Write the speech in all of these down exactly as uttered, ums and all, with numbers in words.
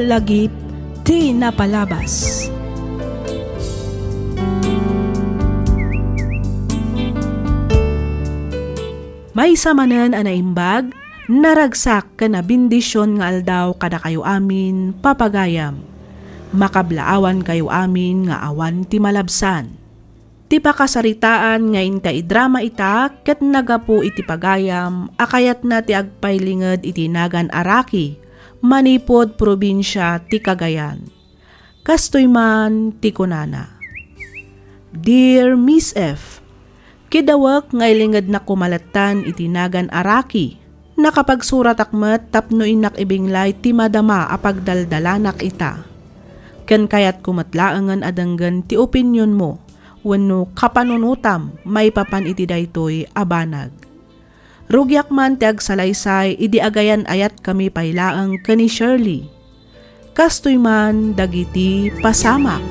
Lagip ti napalabas. Maysa manen a naimbag, naragsak ken a bendision nga aldaw kadakayo amin, papagayam. Makablaawankayo amin nga awan ti malabsan. Ti pakasaritaan nga inka idrama ita ket naggapu iti pagayam a kayatna ti agpailinged iti nagan a Rocky manipud probinsia ti Cagayan. Kastoy man ti kunana, "Dear Miss F, kidawek nga ilingednak koma lattan iti nagan a Rocky. Nakapagsuratak met tapno innak ibinglay ti madama a pagdaldalanak ita. Ken kayatko met laengen a denggen ti opinionmo wenno kapanunotam maipapan iti daytoy a banag. Rugiak man ti agsalaysay idi agayan-ayatkami pay laeng ken ni Shirley. Kastoy man dagiti pasamak."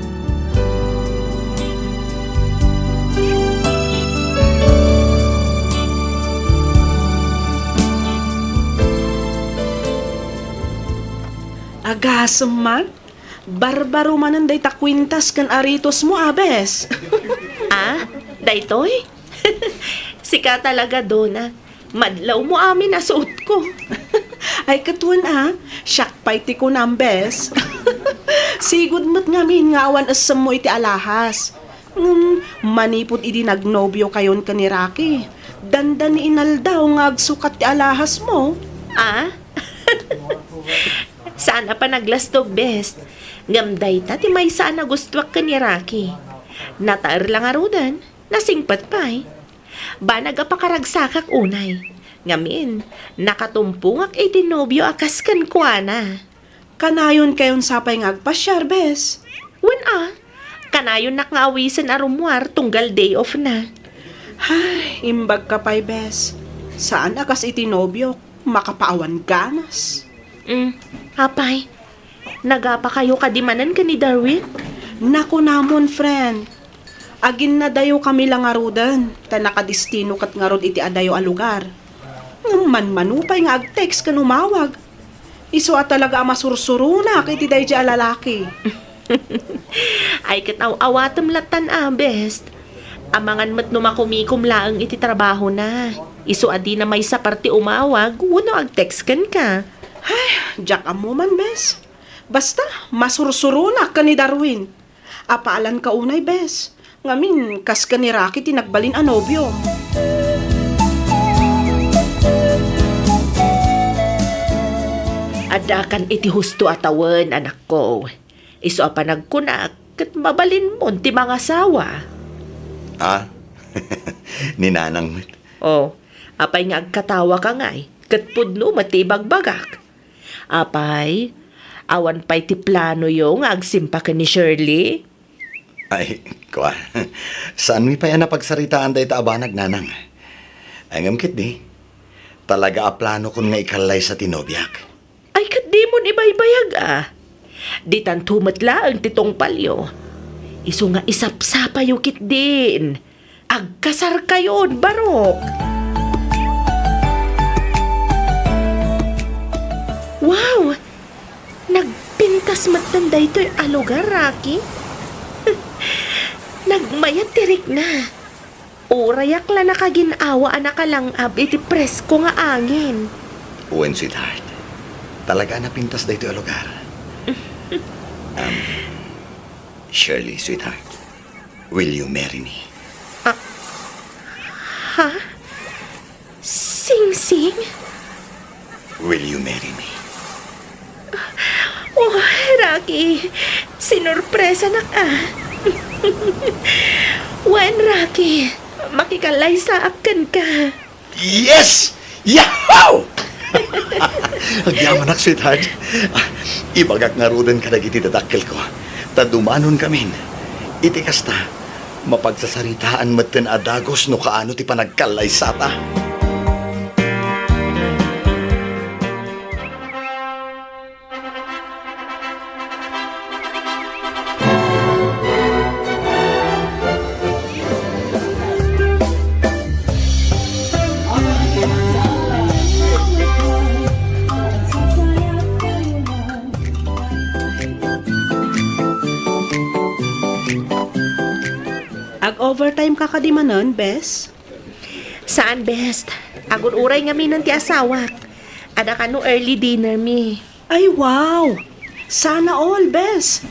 Agasem man, barbaro manen dayta kuentas ken aritosmo, a bes. Ah, daytoy? Sika talaga, Dona. Madlawmo amin a suotko. Ay, ket wen a, siak pay ti kunam, bes. Sigud met ngamin nga awan essemmo iti alahas. Ngem manipud idi nagnobiokayon ken ni Rocky, dandani inaldaw nga agsukat ti alahasmo. Ah? Saan a panaglastog, bes. Ngem dayta ti maysa a nagustuak ken ni Rocky. Nataer la ngaruden, nasingpet pay. Banag a pakaragsakak unay. Ngamin, nakatumpongak iti nobio a kas kenkuana. Kanayonkayon sapay nga agpasiar, bes? Wen a, kanayonnak nga awisen a rummuar tunggal day off na. Ay, imbagka pay, bes. Saan a kas iti nobiok, makapaawan ganas. Mm, apay, nagapakayo kadi manen ken ni Darwin? Nakunamon, friend. Aginnadayokami la ngaruden, ta nakadestino ket ngarud iti adayo a lugar. Ngem manmano pay nga ag-text ken umawag. Isu a talaga a masursuronak iti daydi a lalaki. Ay ket aw-awatem lattan a, bes. Amangan met no makumikom laeng iti trabahona. Isu a dina maysa parte umawag wenno ag-text kenka. Ay, diak ammo man, bes. Basta, masursuronak ken ni Darwin. Apaalanka unay, bes. Ngamin, kas ken ni Rocky ti nagbalin a nobio. Addakan iti husto a tawen, anakko. Isu a panagkunak, ket mabalinmon ti mangasawa. Ah? Ni Nanang met. Oh, apay nga agkatawa ka ngay, ket pudno met ti ibagbagak. Apay, awan pay ti planoyo nga agsimpa ken ni Shirley? Ay, kua, saanmi pay a napagsaritaan dayta a banag, Nanang. Ay, ngem ketdi, talaga a planokon nga ikallaysa ti nobiak. Ay, ket dimon ibaybayag a. Ditanto met laeng ti tungpalyo. Isu nga isapsapayo ketdin. Agkasarkayon, barok! Wow! Nagpintas metten daytoy a lugar, Rocky. Nagmayat ti rikna. Urayak la nakagin-awa a nakalang-ab iti presko nga angin. Wen, sweetheart. Talaga a napintas daytoy a lugar. Um, Shirley, sweetheart. Will you marry me? Ah, ha? Singsing? Will you marry me? Oh, Rocky, sinurpresanak a. Wen, Rocky, makikallaysaak kenka. Yes! Yahoo! Agyamanak, sweetheart. Ah, ibagak ngaruden kadagiti dadakkelko, ta dumanonkamin. Iti kasta, mapagsasaritaan metten a dagus no kaano ti panagkallaysata. Overtime ka kadi manen, bes? Saan, bes. Agur-uray ngaminen ti asawak. Adda kano early dinner mi. Ay, wow! Sana all, bes.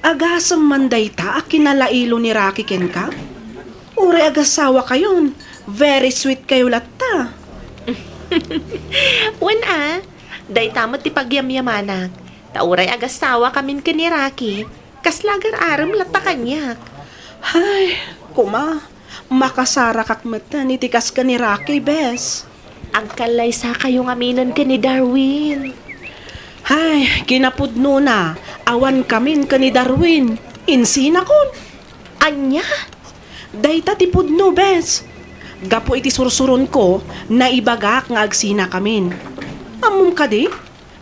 Agasem man dayta a kinalailo ni Rocky kenka? Uray agasawa kayon, very sweet kayo latta. Wen a, dayta met ti pagyamyamanak. Ta uray agasawa kamin ken ni Rocky, kasla agar-arem latta kaniak. Hay, kuma, makasarakak metten iti kas ken ni Rocky, bes. Agkallaysa kayo ngaminen ken ni Darwin. Hay, kinapudnona, awan kamin ken ni Darwin. Insinakon. Ania? Dayta ti pudno, bes. Gapu iti sursuronko, naibagak nga agsina kamin. Ammom kadi?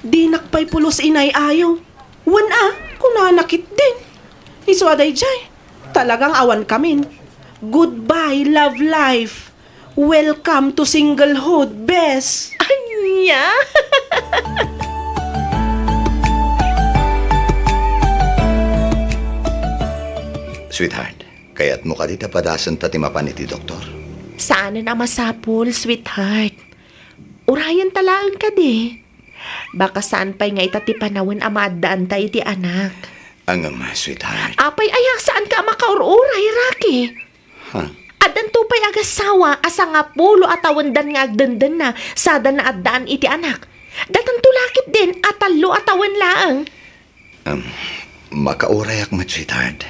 Dinak pay pulos inay-ayo. Wen a, kunana ketdin. Isu a daydiay, talagang awan kamin. Goodbye, love life. Welcome to singlehood, bes. Ania? Sweetheart, kayatmo kadi ta padasenta ti mapan iti doktor? Saanen a masapul, sweetheart. Urayenta laeng kadi. Baka saan pay nga ita ti panawen a maaddaanta iti anak. Ngem, sweetheart. Apay aya, saanka a makaur-uray, Rocky? Ha? Addanto pay agasawa a sangapulo a tawendan nga agdendenna sada naaddaan iti anak. Datanto la ketdin a tallo a tawen laeng. Em, makaurayak met, sweetheart.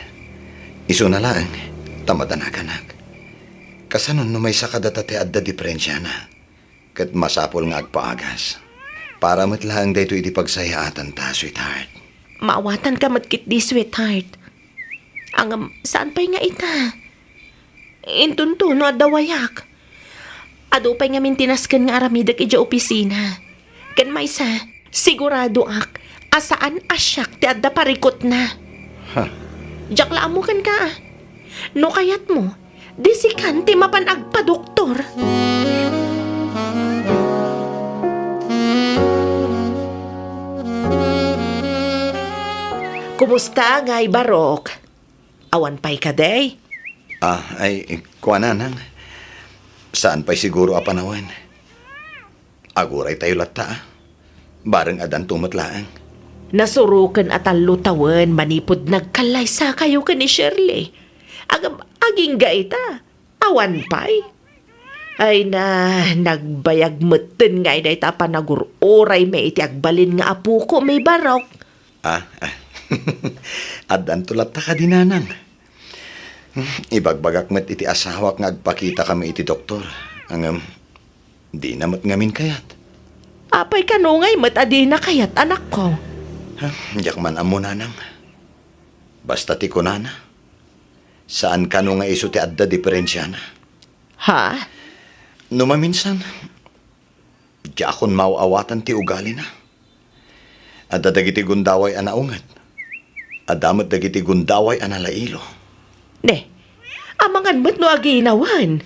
Isuna laeng, ta madanaganak. Kasano no maysa kadata ti adda diperensiana? Ket masapul nga agpaagas. Para met laeng daytoy iti pagsayaatanta, sweetheart. Maawatanka met ketdi, sweetheart. Ngem, saan pay nga ita? Intonto no adda wayak. Adu pay ngamin ti nasken nga aramidek idiay opisina. Ken maysa, siguradoak a saan a siak ti adda parikutna. Ha? Diak la ammo kenka. No kayatmo, disikan ti mapan agpadoktor. Kumusta ngay, Barok? Awan pay kadi? Ah, ay, kuana, Nang. Saan pay siguro a panawen. Aguraytayo latta, a. Bareng addanto met laeng. Nasuroken a tallo tawen manipud nagkallaysakayo ken ni Shirley. Agam-, agingga ita. Awan pay. Ay na, nagbayag metten ngay dayta a panagur-uraymi iti agbalin nga apoko, mi Barok. Ah, ah. Addanto latta kadi, Nanang. Ibagbagak met iti asawak nga agpakitakami iti doktor. Ngem, dina met ngamin kayat. Apay kano ngay met a dina kayat, anakko? Ha, diak man ammo, Nanang. Basta ti kunana, saan kano nga isu ti adda diperensiana. Ha? No maminsan, diakon maaw-awatan ti ugalina. Adda dagiti gundaway a naunget. Adda met dagiti gundaway a nalailo. Ne, amangan met no aginawen.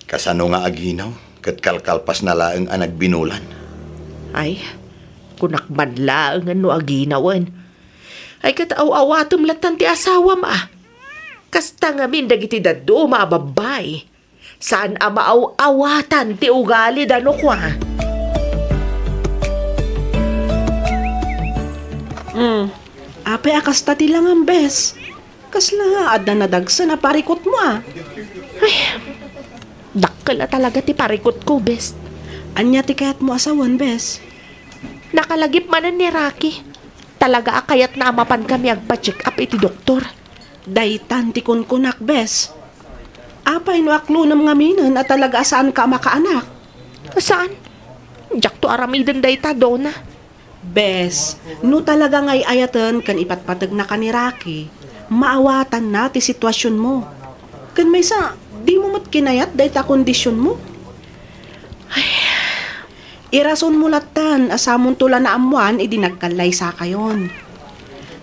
Kasano nga aginaw, ket kalkalpasna laeng a nagbinulan? Ay, kunak man laengen no aginawen. Ay, ket aw-awatem lattan ti asawam, a. Kasta ngamin dagiti dadduma a babbai. Saan a maaw-awatan ti ugalida no kua. Hmm. Apay a kasta ti langam, bes? Kasla adda nadagsen a parikutmo, a? Ay, dakkel a talaga ti parikutko, bes. Ania ti kayatmo a sawen, bes? Nakalagip manen ni Rocky. Talaga a kayatna a mapankami agpa-check up iti doktor. Daytan ti kunkunak, bes. Apay no aklonem ngaminen a talaga a saanka a makaanak? Saan? Diakto aramiden dayta, Dona. Bes, no talaga nga ay-ayaten ken ipatpategnaka ni Rocky, maawatanna ti situasionmo. Ken maysa, dimo met kinayat dayta a kondisionmo. Ay. Irasonmo lattan a samonto la naammoan idi nagkallaysakayon.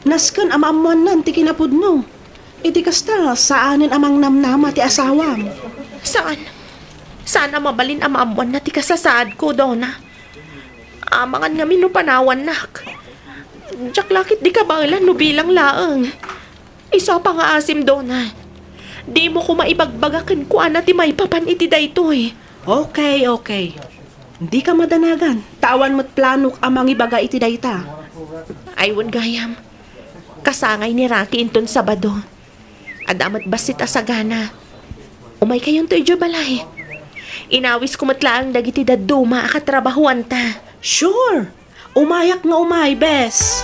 Nasken a maammoannan ti kinapudno. Iti kasta, saanen a mangnamnama ti asawam. Saan? Saan a mabalin a maammoanna ti kasasaadko, Dona? Amangan ngamin no panawannak. Diak la ketdi kabaelan no bilang laeng. Isu a pangaasim, Dona. Dimo koma ibagbaga kenkuana ti maipapan iti daytoy. Okay, okay. Dika madanagan, ta awan met planok a mangibaga iti dayta. Ay, wen gayam. Kasangay ni Rocky inton Sabado. Adda met bassit a sagana. Umaykayonto idiay balay. Inawisko met laeng dagiti dadduma a katrabahuanta. Sure! Umayak nga umay, bes.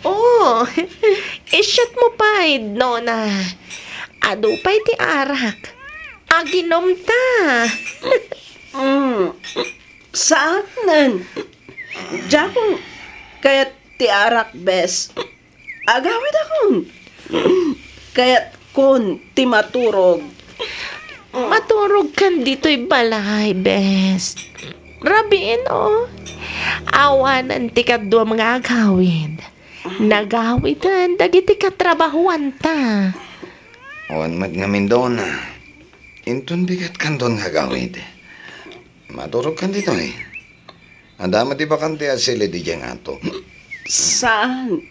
Oh, isyat mo pay, Dona. Adu pay ti arak. Aginomta. Mm. Saanen. Diakon kayat ti arak, bes. Agawidakon. Kayatkon ti maturog. Maturogkan ditoy balay, bes. Rabiin, oh. Awanen ti kaduam nga agawid. Nagawiden dagiti katrabahuanta. Awan met ngamin, Dona. Inton bigat kanton nga agawid. Maturogkan ditoy. Adda met ti bakante a silid idiay ngato. Saan?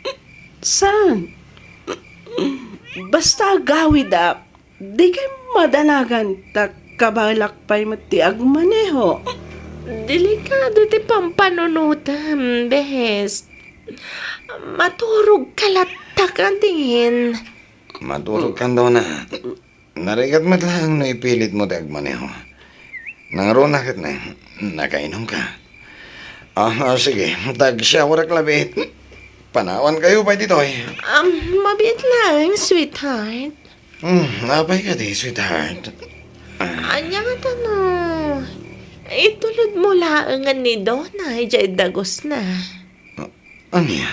Saan? Basta agawidak, dikay madanagan ta kabaelak pay met ti agmaneho. Delikado ti pampanunotem, bes. Maturogka latta kadin. Maturogkan, Dona. Narigat met laeng no ipilitmo ti agmaneho. Nangruna ket na, nakainumka. Ah, ah, sige, tag-showerek labiit. Panawankayo pay ditoy. Um, mabiit laeng, sweetheart. Hmm, apay kadi, sweetheart? Ah. Ania nga tano? Itulod mo laeng ni Dona idiay dagusna. Ania?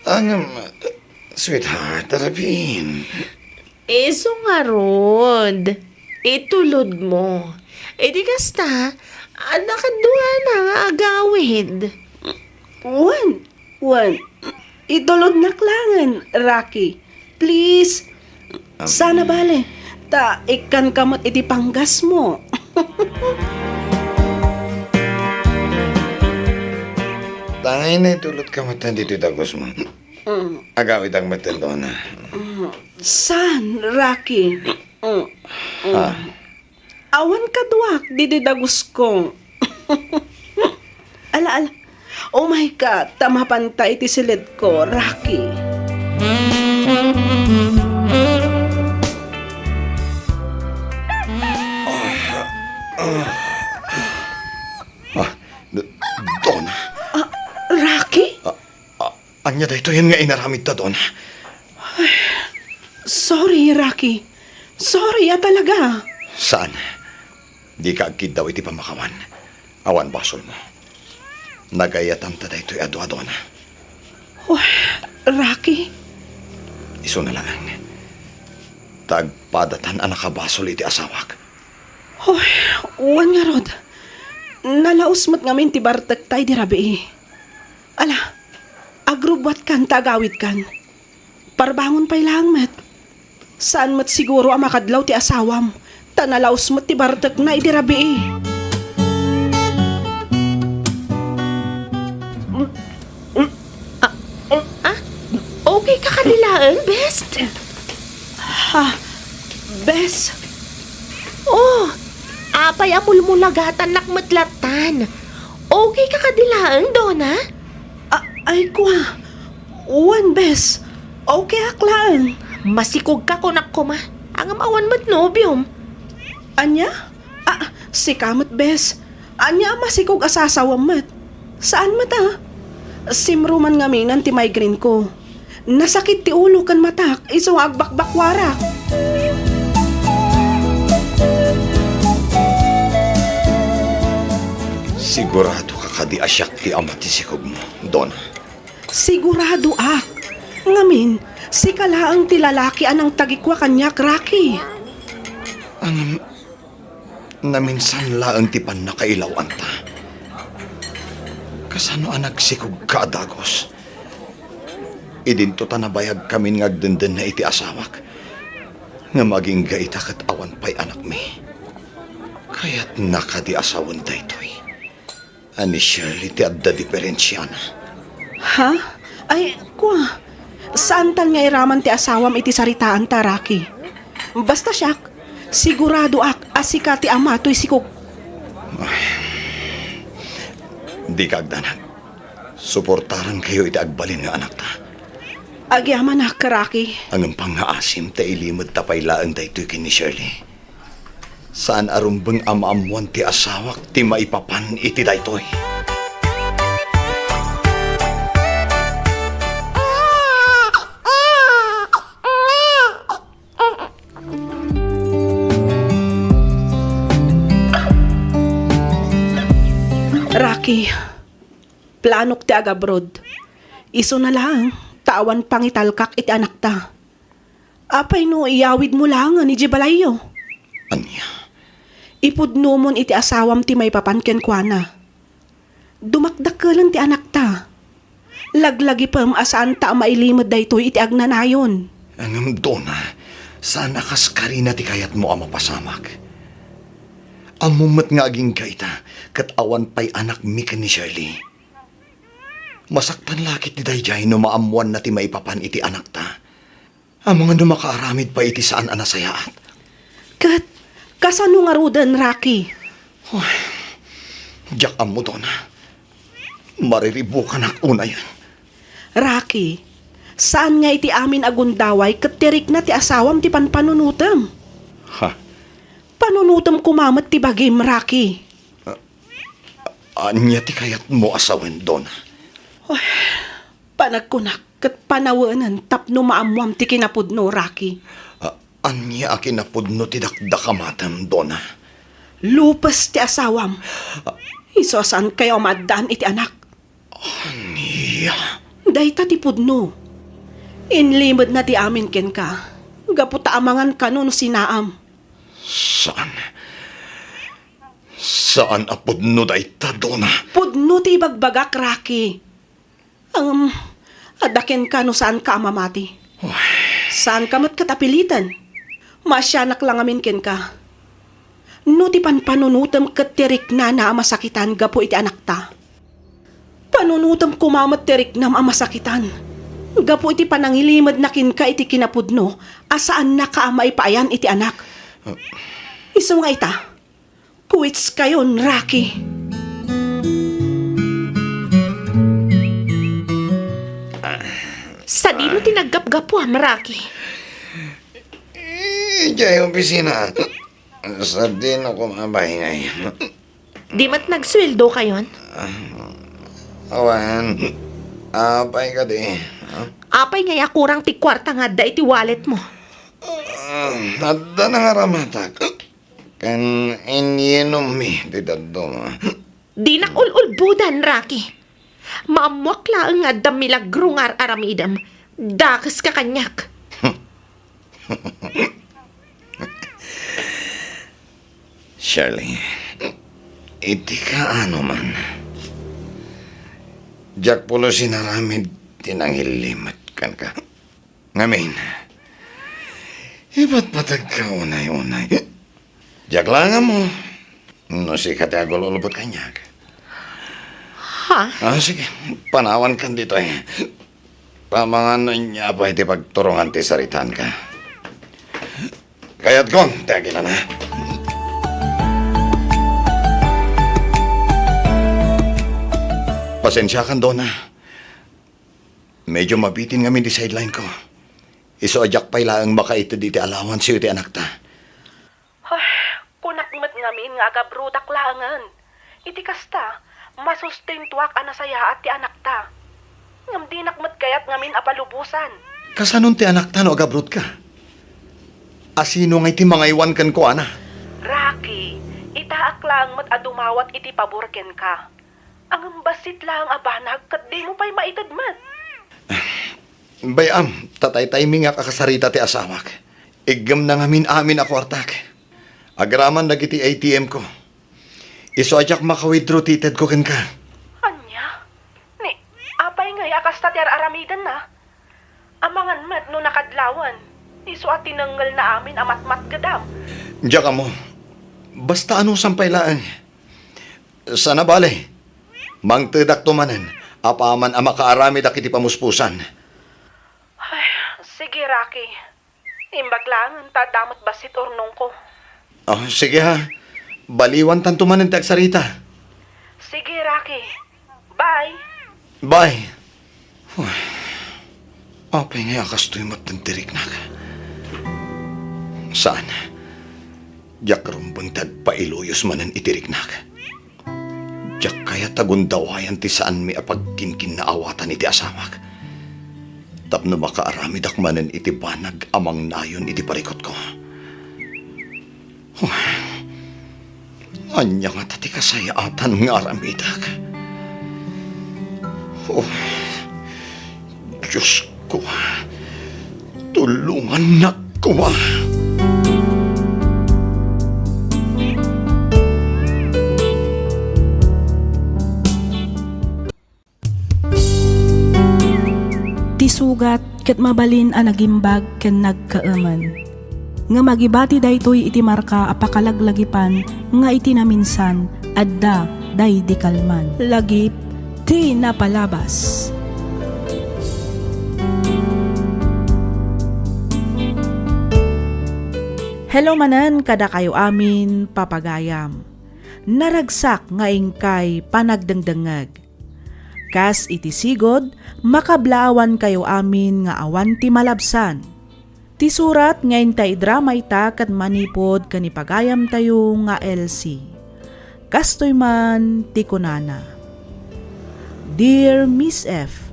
Ngem, sweetheart, rabiin. Isu ngarud, itulod mo. Idi kasta, adda kaduana nga agawid. Wen, wen. Itulodnak laengen, Rocky. Please. Sana bale, ta ikkanka met iti panggasmo. Tangay na itulodka met ditoy dagusmo. Mm. Agawidak met, Dona. Mm. Saan, Rocky? Mm. Mm. Ha? Awan kaduak ditoy dagusko. Ala, ala. Umayka, ta mapanta iti silidko, Rocky. Ah, d-, Dona. Ah, Rocky? Ah, ah, ania daytoyen nga inaramidta, Dona? Ay, sorry, Rocky. Sorry a talaga. Saan? Dika agkiddaw iti pammakawan. Awan basolmo. Nagayatanta daytoy a dua, Dona. Uy, Rocky. Isuna laeng. Ta agpadatan a nakabasol iti asawak. Uy, wen ngarud. Nalaus met ngamin ti bartekta idi rabii. Ala, agrubbuatkan ta agawidkan. Parbangon pay laeng met. Saan met siguro a makadlaw ti asawam, ta nalaus met ti bartekna idi rabii. Ah, ah, okay ka kadi laeng, bes? Ha? Bes? Oh, apay a mulmulagatannak met lattan? Okay ka kadi laeng, Dona? A-, ay, kua. Wen, bes. Okay ak laeng. Masikog ka, kunak koma. Ngem awan met nobiom. Ania? Ah, sika met, bes. Ania a masikog a sasawem met? Saan met a? Simruman ngamin ti migraine ko. Nasakit ti ulo ken matak isu nga agbakbakwarak. Sigurado ka kadi a siak ti ama ti sikogmo, Dona? Siguradoak. Ngamin, sika laeng ti lalaki a nangtagikua kaniak, Rocky. Ngem, naminsan laeng ti pannakailawanta. Kasano a nagsikogka a dagus? Idinto ta nabayagkamin nga agdendenna iti asawak, ngem agingga ita ket awan pay anakmi. Kayatna kadi a sawen daytoy? A ni Shirley ti adda diperensiana. Ha? Ay, Saantan nga iraman ti asawam iti saritaanta, Rocky. Basta siak, siguradoak a sika ti ama toy sikog. Dika agdanag. Suportarankayo iti agbalin nga anakta. Agyamanak, Rocky. Ngem pangngaasim ta ilimedta pay laeng daytoy ken ni Shirley. Saan a rumbeng a maammoan ti asawak ti maipapan iti daytoy. Rocky, planok ti agabroad. Isuna laeng ta awan pangitalkak iti anakta. Apay no iyawidmo laengen idiay balayyo? Ania? Ipudnomon iti asawam ti maipapan kenkuana. Dumakdakkelen ti anakta. Laglagipem a saanta a mailimed daytoy iti agnanayon. Ngem, Dona, saan a kas karina ti kayatmo a mapasamak. Ammom met nga agingga ita, ket awan pay anakmi ken ni Shirley. Masaktan la ketdi daydiay no maammoanna ti maipapan iti anakta. Amangan no makaaramid pay iti saan a nasayaat. Ket kasano ngaruden, Rocky? Diak ammo, Dona. Mariribukanak unayen. Rocky, saan nga iti amin a gundaway ket ti rikna ti asawam ti panpanunotem. Ha? Panunotem koma met ti bagim, Rocky. Ania ti kayatmo a sawen, Dona? Panagkunak ket panawenen tapno maammoam ti kinapudno, Rocky. A-, ania a kinapudno ti dakdakamatem, Dona? Lupes ti asawam. Isu a saankayo a maaddaan iti anak. Ania? Dayta ti pudno. Inlimedna ti amin kenka. Gapu ta amangan kano no sinaam. Saan? Saan a pudno dayta, Dona? Pudno ti ibagbagak, Rocky. Ngem, adda kenka no saanka a mamati. Saanka met ket a piliten. Maasianak la ngamin kenka. No ti panpanunotem ket ti riknana a masakitan gapu iti anakta, panunotem koma met ti riknam a masakitan gapu iti panangilimedna kenka iti kinapudno a saannaka a maipaayan iti anak. Isu nga ita, Quits kayon, Rocky. Sadino ti naggapgapuam, Rocky? Idiay opisina. Sadino koma baingay? Di met nagsueldo kayon? Awan. Apay kadi? Apay ngay a kurang ti kuarta nga adda iti wallet mo? Adda na nga ramatak. Ken inyinommi ti dadduma. Dinak ul-ulbodan, Rocky. Maammoak laeng nga adda milagro nga ar-aramidem. Dakeska kaniak. Shirley, iti kaano man, diak pulos inaramid ti nangilimed kenka. Ngamin, ipatpatagka unay-unay. Diak laeng ammo no sika ti agul-ulbod kaniak. Ha? Ah, sige, panawankan ditoy. Pamangan no ania pay ti pagturongan ti saritaanka. Kayatko ti aginana. Pasensiakan, Dona. Medyo mabitin ngamin ti sideline ko. Isu a diak pay laeng makaited iti allowanceyo iti anakta. Ay, kunak met ngamin nga agabrodak laengen. Iti kasta, masustentuak a nasayaat ti anakta. Ngem dinak met kayat ngamin a palubosan. Kasanon ti anakta no agabrodka? A sino ngay ti mangaywan kenkuana? Rocky, itaak laeng met a dumawat iti pabor kenka. Ngem bassit laeng a banag ket dimo pay maited met. Bay-am, ta taytaymingak a kasarita ti asawak. Iggemna ngamin amin a kuartak. Agraman dagiti A T M ko. Isu a diak maka-withdraw ti itedko kenka. Ania? Ni, apay ngay a kasta ti ar-aramidenna? Amangan met no nakadlawan, isu a tinengngelna amin a matmatgedam. Diak ammo. Basta anusam pay laeng. Sana bale, mangtedakto manen apaman a makaaramidak iti pamuspusan. Rocky, imbag laeng ta adda met bassit urnongko. Oh, sige ha. Baliwantanto manen ti agsarita. Sige, Rocky. Bye. Bye. Uy, apay nga kastoy met ti riknak? Saan? Diak rumbeng ti agpailuyos manen iti riknak. Diak kayat a gundawayan ti saanmi a pagkinkinnaawatan iti asawak. Tapno makaaramidak manen iti banag a mangnayon iti parikutko. Ania ngata ti kasayaatan nga aramidek? Oh, Diosko, tulongannak koma. Ti sugat ket mabalin a nagimbag ken nagkaemen. Ngem agibati daytoy iti marka a pakalaglagipan nga iti naminsan, adda daydi kalman. Lagip ti napalabas. Hello manen kadakayo amin, papagayam. Naragsak nga inkay panagdengdengngeg. Kas iti sigud, makablaawankayo amin nga awan ti malabsan. Ti surat nga intay idrama ita ket manipud ken ni pagayamtayo nga Elsie. Kastoy man ti kunana, Dear Miss F,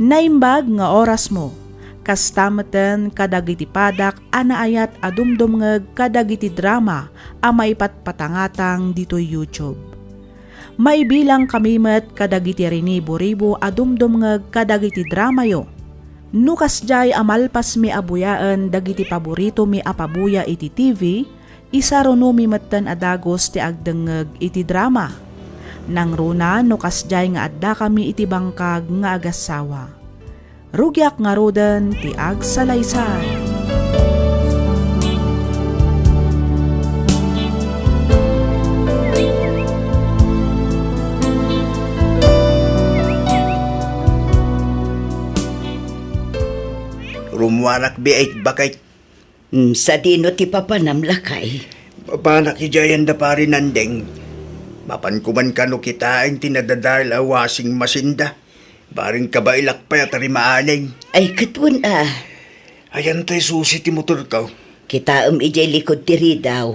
naimbag nga orasmo, kasta meten kadagiti padak a naayat a dumdumngeg kadagiti drama a maipatpatangatang ditoy YouTube. Maibilangkami met kadagiti rinibo-ribo a dumdumngeg kadagiti dramayo. No kasdiay a malpasmi a buyaen dagiti paboritomi a pabuya iti T V, isarunomi metten a dagus ti agdengngeg iti drama. Nangruna no kasdiay nga addakami iti bangkag nga agassawa. Rugiak ngaruden ti agsalaysay. Rummuarak biit, baket. Hmm, sadino ti papanam, lakay? Papanak idiay anda Pari Nandeng. Mapanko man kano kitaen ti nadadael a washing machine da. Bareng kabaelak pay a tarimaaneng. Ay, ket wen a. Ayan tay susi ti motorko. Kitaem idiay likud ti ridaw.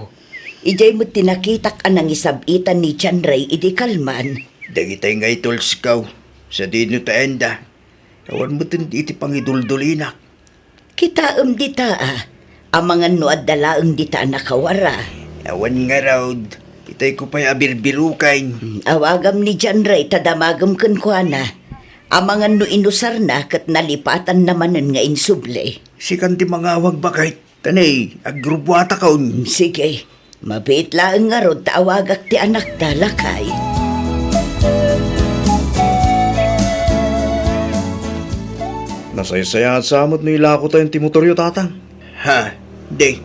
Idiay met ti nakitak a nangisab-itan ni John Ray idi kalman. Dagitay ngay tolsko. Sadino ta enda? Awan met iti pangiduldulinak. Kitaem dita, a. Amangan no adda laeng dita a nakawara. Awan ngarud, itay ko pay a birbiruken. Hmm, awagam ni John Ray ta damagem kenkuana. Amangan no inusarna ket nalipatanna manen nga insubli. Sikan ti mangawag, baket. Tani, agrubbuatakon. Hmm, sige. Mabiit laeng ngarud ta awagak ti anakta, lakay. Nasaysayaat sa met no ilakotayon ti motoryo, tatang. Ha? Di.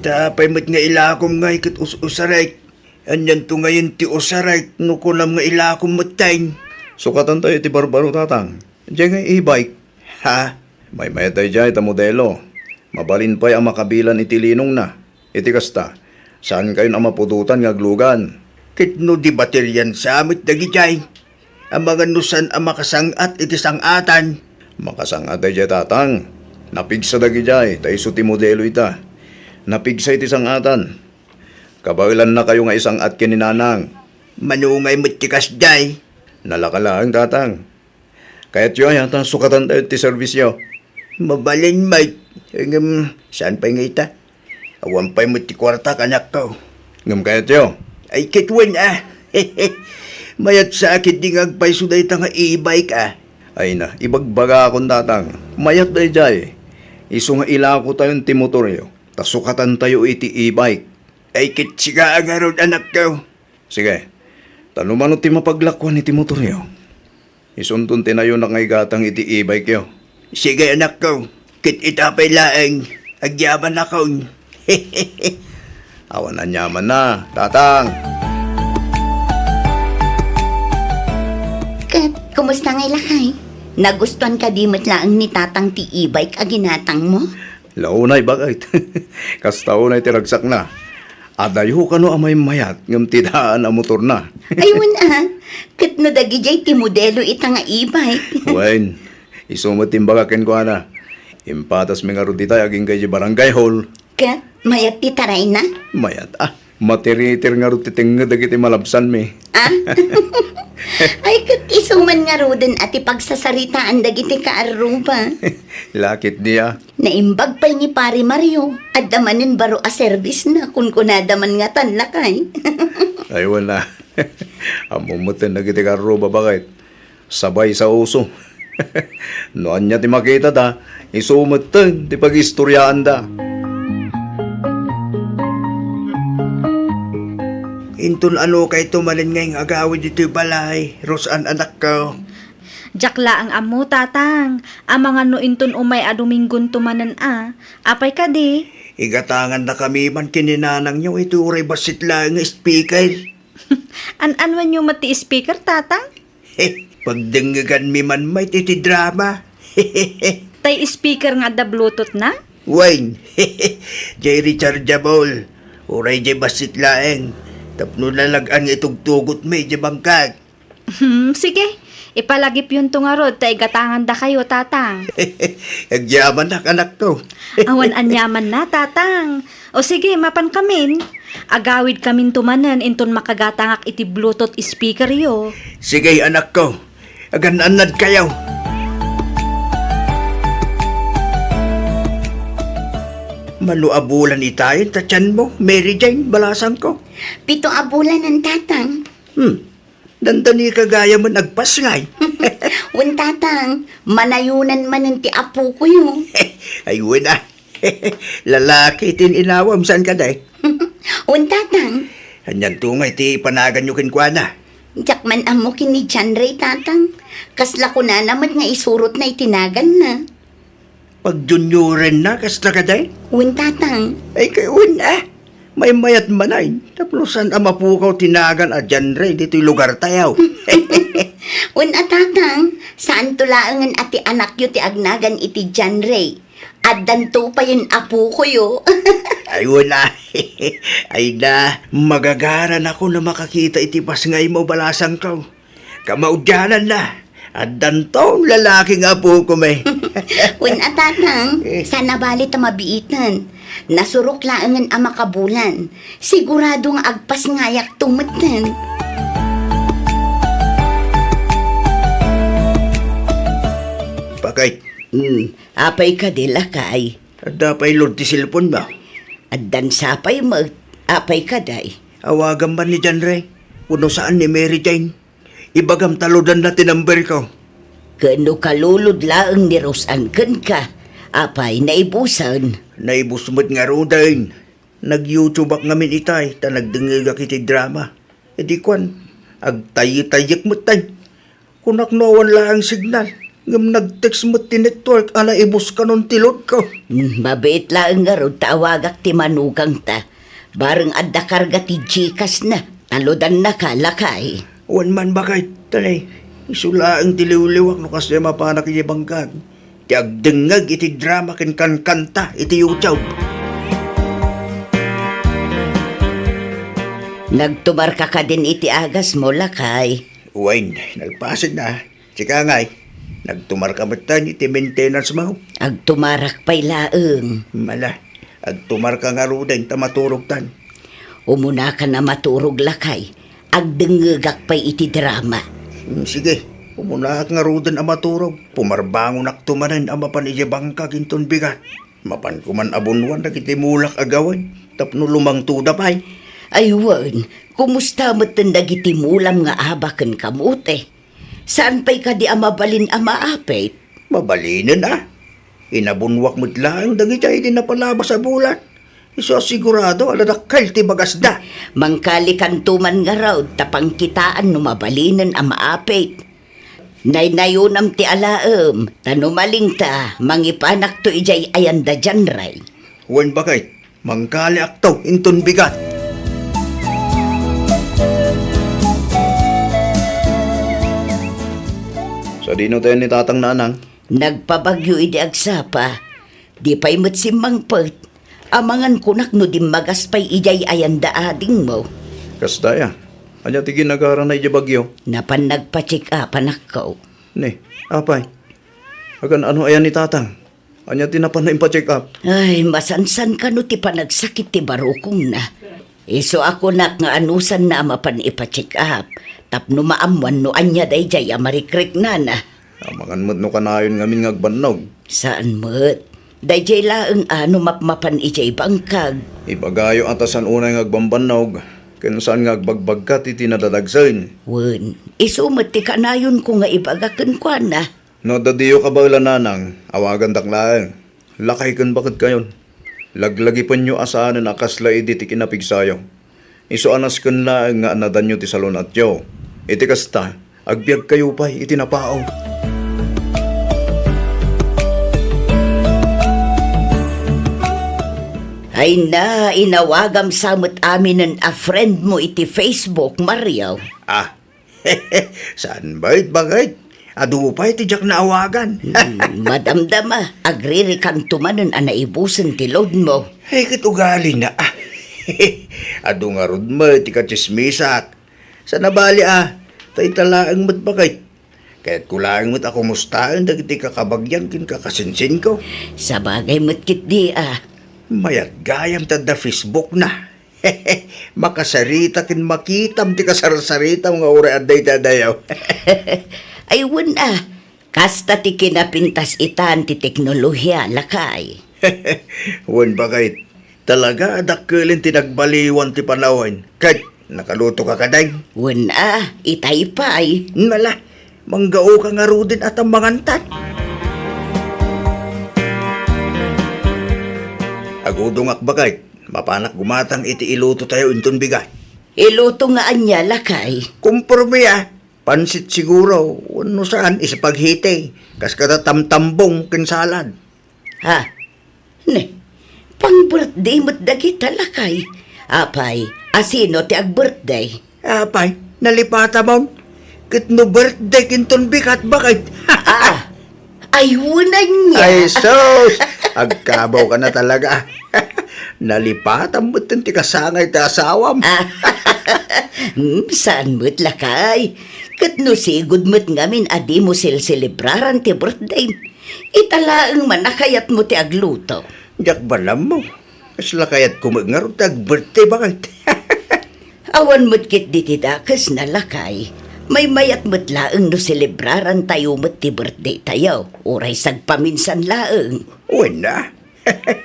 Ta apay met nga ilakom ngay ket us-usarek? Anianto ngayen ti usarek no kunam nga ilakom metten? Sukatantayo iti barbaro, tatang. Diay nga e-bike. Ha? Maymayat daydiay ta modelo. Mabalin pay a makabilan iti linongna. Iti kasta, saankayon a mapudotan nga aglugan. Ket no di baterian sa met dagijay, amangan no saan a makasang-at iti sang-atan? Makasang-at daydiay, tatang. Napigsa dagijay, ta isu ti modelo ita. Napigsa iti sang-atan. Kabaelannakayo nga isang-at ken ni nanang. Mano ngay met ti kasdiay? Nalaka laeng, tatang. Kayatyo aya ta sukatantayo ti serbisyo? Mabalin met. Ngem, saan pay nga ita? Awan pay met ti kuartak, anakko. Ngem kayatyo? Ay, ket wen a. Mayat sa ketdi nga agpayso dayta nga e-bike a. Ay na, ibagbagakon, tatang. Mayat daydiay. Isu nga ilakotayon ti motoryo, ta sukatantayo iti e-bike. Ay, ket sika a ngarud, anakko. Sige. Ta no mano ti mapaglakuan iti motoryo, isunton ti nayonak nga igatang iti e-bike yo. Sige, anakko. Ket ita pay laeng, agyamannakon. Awan aniamanna, tatang. Ket, kumusta ngay, lakay? Nagustuan kadi met laeng ni Tatang ti e-bike a ginatangmo? Launay, baket. Kasta unay ti ragsakna. Adayo kano a maymayat ngem ti daan a motorna. Ay, wen a. Ket no dagidiay ti modelo ita nga e-bike? Wen, isu met ti imbaga kenkuana. Impatasmi ngarud itay agingga idiay barangay hall. Ket mayat ti tarayna? Mayat a. Matiritir ngarud ti tengnged dagiti malabsanmi. Ah? Ay, ket isu man ngaruden a ti pagsasaritaan dagiti kaarruba. Lakit dia. Naimbag pay ni Pare Mario. Adda manen baro a serbisna, kunkunada man ngatan, lakay. Ay, wen a. Ammom metten dagiti kaarruba, baket. Sabay sa uso. No ania ti makitata, isu metten ti pagistoriaanda. Inton ano kayto manen nga agawid ditoy balay, Rosan, anakko? Diak laeng ammo, Tatang. Amangan no inton umay a Dominggonto manen a. Apay kadi? Igatangannakami man ken ni nanangyo iti uray bassit laeng nga speaker. An-anuenyo met ti speaker, Tatang? Pagdengngeganmi man met iti drama. Tay speaker nga adda Bluetooth na? Wen, jay rechargeable. Uray jay bassit laeng. Tapno nalag-an nga itugtugotmi jay bangkag. Hmm, sige. Ipalagipyonto ngarud ta igatangandakayo, Tatang. Agyamanak, anakko. Awan aniamanna, Tatang. O sige, mapankamin. Agawidkaminto manen inton makagatangak iti Bluetooth speakeryo. Sige, anakko. Agan-annadkayo. Mano a bulan itayen ta tianmo, Mary Jane, balasangko? Pito a bulanen, Tatang. Hmm. Dandani ka gayamen agpasngay. Wen, Tatang, manayonan manen ti apokoyo. Ay, wen a. Lalaki ti inawam, saan kadi? Wen, Tatang. Anianto ngay ti panaganyo kenkuana? Diak man ammo ken ni John Ray, Tatang. Kasla kunana met nga isurotna iti naganna. Pag-junior-enna, kasta kadi? Wen, Tatang. Ay, kay wen a. Maymayat manen, tapno saan a mapukaw ti nagan a John Ray ditoy lugartayo. Wen a, Tatang, saanto laengen a ti anakyo ti agnagan iti John Ray. Addanto payen apokoyo. Ay, wen a. Ay na, magagaranakon a makakita iti pasngaymo, balasangko. Kamaudiananna, addanton lalaki nga apokom. Wen a, Tatang, saan a bale ta mabiiten. Nasurok laengen a makabulan. Sigurado nga agpasngayakto metten. Bakit? Hmm, apay kadi, lakay? Adda pay load ti cellphone mo? Addan sapay met. Apay kadi? Awagam man ni John Ray. Wenno saan ni Mary Jane. Ibagam ta loadanna ti number ko. Ken no kalulod laeng ni Rosan kenka, apay, naibusen? Naibus met ngaruden. Nag-YouTube-ak ngamin itay, ta nagdengngegak iti drama. Idi kuan, agtayyetayyek metten. Kunak no awan laeng signal, ngem nag-text met ti network a naibus kanon ti load ko. Hmm, mabiit laeng ngarud ta awagak ti manugangta. Bareng adda karga ti Gcash na. Ta loadannaka, lakay. Wen man, bakit, tanay. Isu laeng ti liwliwak no kasla mapanak iti bangkag. Ti agdengngeg iti drama ken kankanta iti YouTube. Nagtumarka kadin iti agasmo, lakay? Wen, nalpasen na. Sika ngay, nagtumarka metten iti maintenance mo? Agtumarak pay laeng. Mala, agtumarka ngaruden ta maturogtan. Umunakan a maturog, lakay. Agdengngegak pay iti drama. Hmm, sige, umunaak ngaruden a maturog. Pumarbangonakto manen a mapan idiay bangkag inton bigat. Mapanko man a bunwan dagiti mulak a gawid tapno lumangtoda pay. Ay wen, kumusta metten dagiti mulam nga aba ken kamote? Saan pay kadi a mabalin a maapit? Mabalinen a. Inabunwak met laeng dagidiay idi napalabas a bulan. Isu a sigurado a nadakkel ti bagasda. Mangkalikanto man ngarud ta pangkitaan no mabalinen a maapit. Naynayonam ti alaem, ta no malingta, mangipanakto idiay ayanda John Ray. Wen, bakit? Mangkaliakto inton bigat. Sadino tayo ni Tatang, Nanang? Nagpabagyo idi agsapa. Di pay met simmangpet. Amangan kunak no dimmagas pay idiay ayanda adingmo. Kasta ya. Ania ti ginagarana idiay bagyo? Napan nagpa-check-up, anakko. Ni, apay. Agan ano ayan ni Tatang? Ania ti napan na impacheck up? Ay, masansan kano ti panagsakit ti barukongna. Isu a kunak nga anusanna a mapan ipacheck up, tapno maammuan no ania daydiay a marikriknana. Amangan met no kanayon ngamin nga agbannog. Saan met. Daydiay laeng a no mapmapan idiay bangkag. Ibagayo a ta saan unay nga agbambannog, ken saan nga agbagbagkat iti nadadagsen. Wen, isu met ti kanayonko nga ibaga kenkuana. No adda diyo kabaelan, Nanang, awagandak laeng. Lakay ken baketkayon. Laglagipenyo a saanen a kasla idi ti kinapigsayo. Isu a nasken laeng nga annadanyo ti salun-atyo. Iti kasta, agbiagkayo pay iti napaom. Ay na, inawagam sa met aminen a friend mo iti Facebook, Mario. Ah, saan met, baket? Adu pay ti diak naawagan. Hmm, madamdama, agririkanto manen a naibusen ti load mo. Ay, ket ugalina, ah. Adu ngarud met ti katsismisak. Saan a bali, ah, ta ita laeng met, baket. Kayatko laeng met a kumustaen dagiti kakabagian ken kakasinsinko. Sabagay met ketdi, ah. Mayat gayam ta adda Facebook na. Makasarita ken makitam ti kasarsaritam nga uray adda iti adayo. Ay, wen a, kasta ti kinapintas itan ti teknolohia, lakay. Wen, baket, talaga a dakkelen ti nagbaliwan ti panawen. Ket nakaluto ka kadeng? Wen a, itay pay. Nala, manggaoka ngaruden a ta mangantan. Agudongak, baket. Mapanak gumatang iti iluto tayo inton bigat. Iluto nga ania, lakay? Kumporme a. Pansit siguro, wenno saan, ispaghetti. Kas kada tamtambong ken salad. Ha? Ne, pang-birthday met dagita, lakay. Apay, asino ti ag-birthday? Apay, nalipatamon. Ket no birthday kinton bigat, baket? Ah, ay, wen ania. Ay, sus! Agkabaw ka na talaga. Nalipatam met ti kasangay ti asawam. Ah, hmm, saan met, lakay? Ket no sigud met ngamin a dimo selselebraran ti birthday, ita laeng man a kayatmo ti agluto. Diak man ammo. Kasla kayatko met ngarud ti ag-birthday, baket? Awan met ketdi ti dakesna, lakay. Maymayat met laeng no selebraran tayo met ti birthday tayo, uray sagpaminsan laeng. Wen a.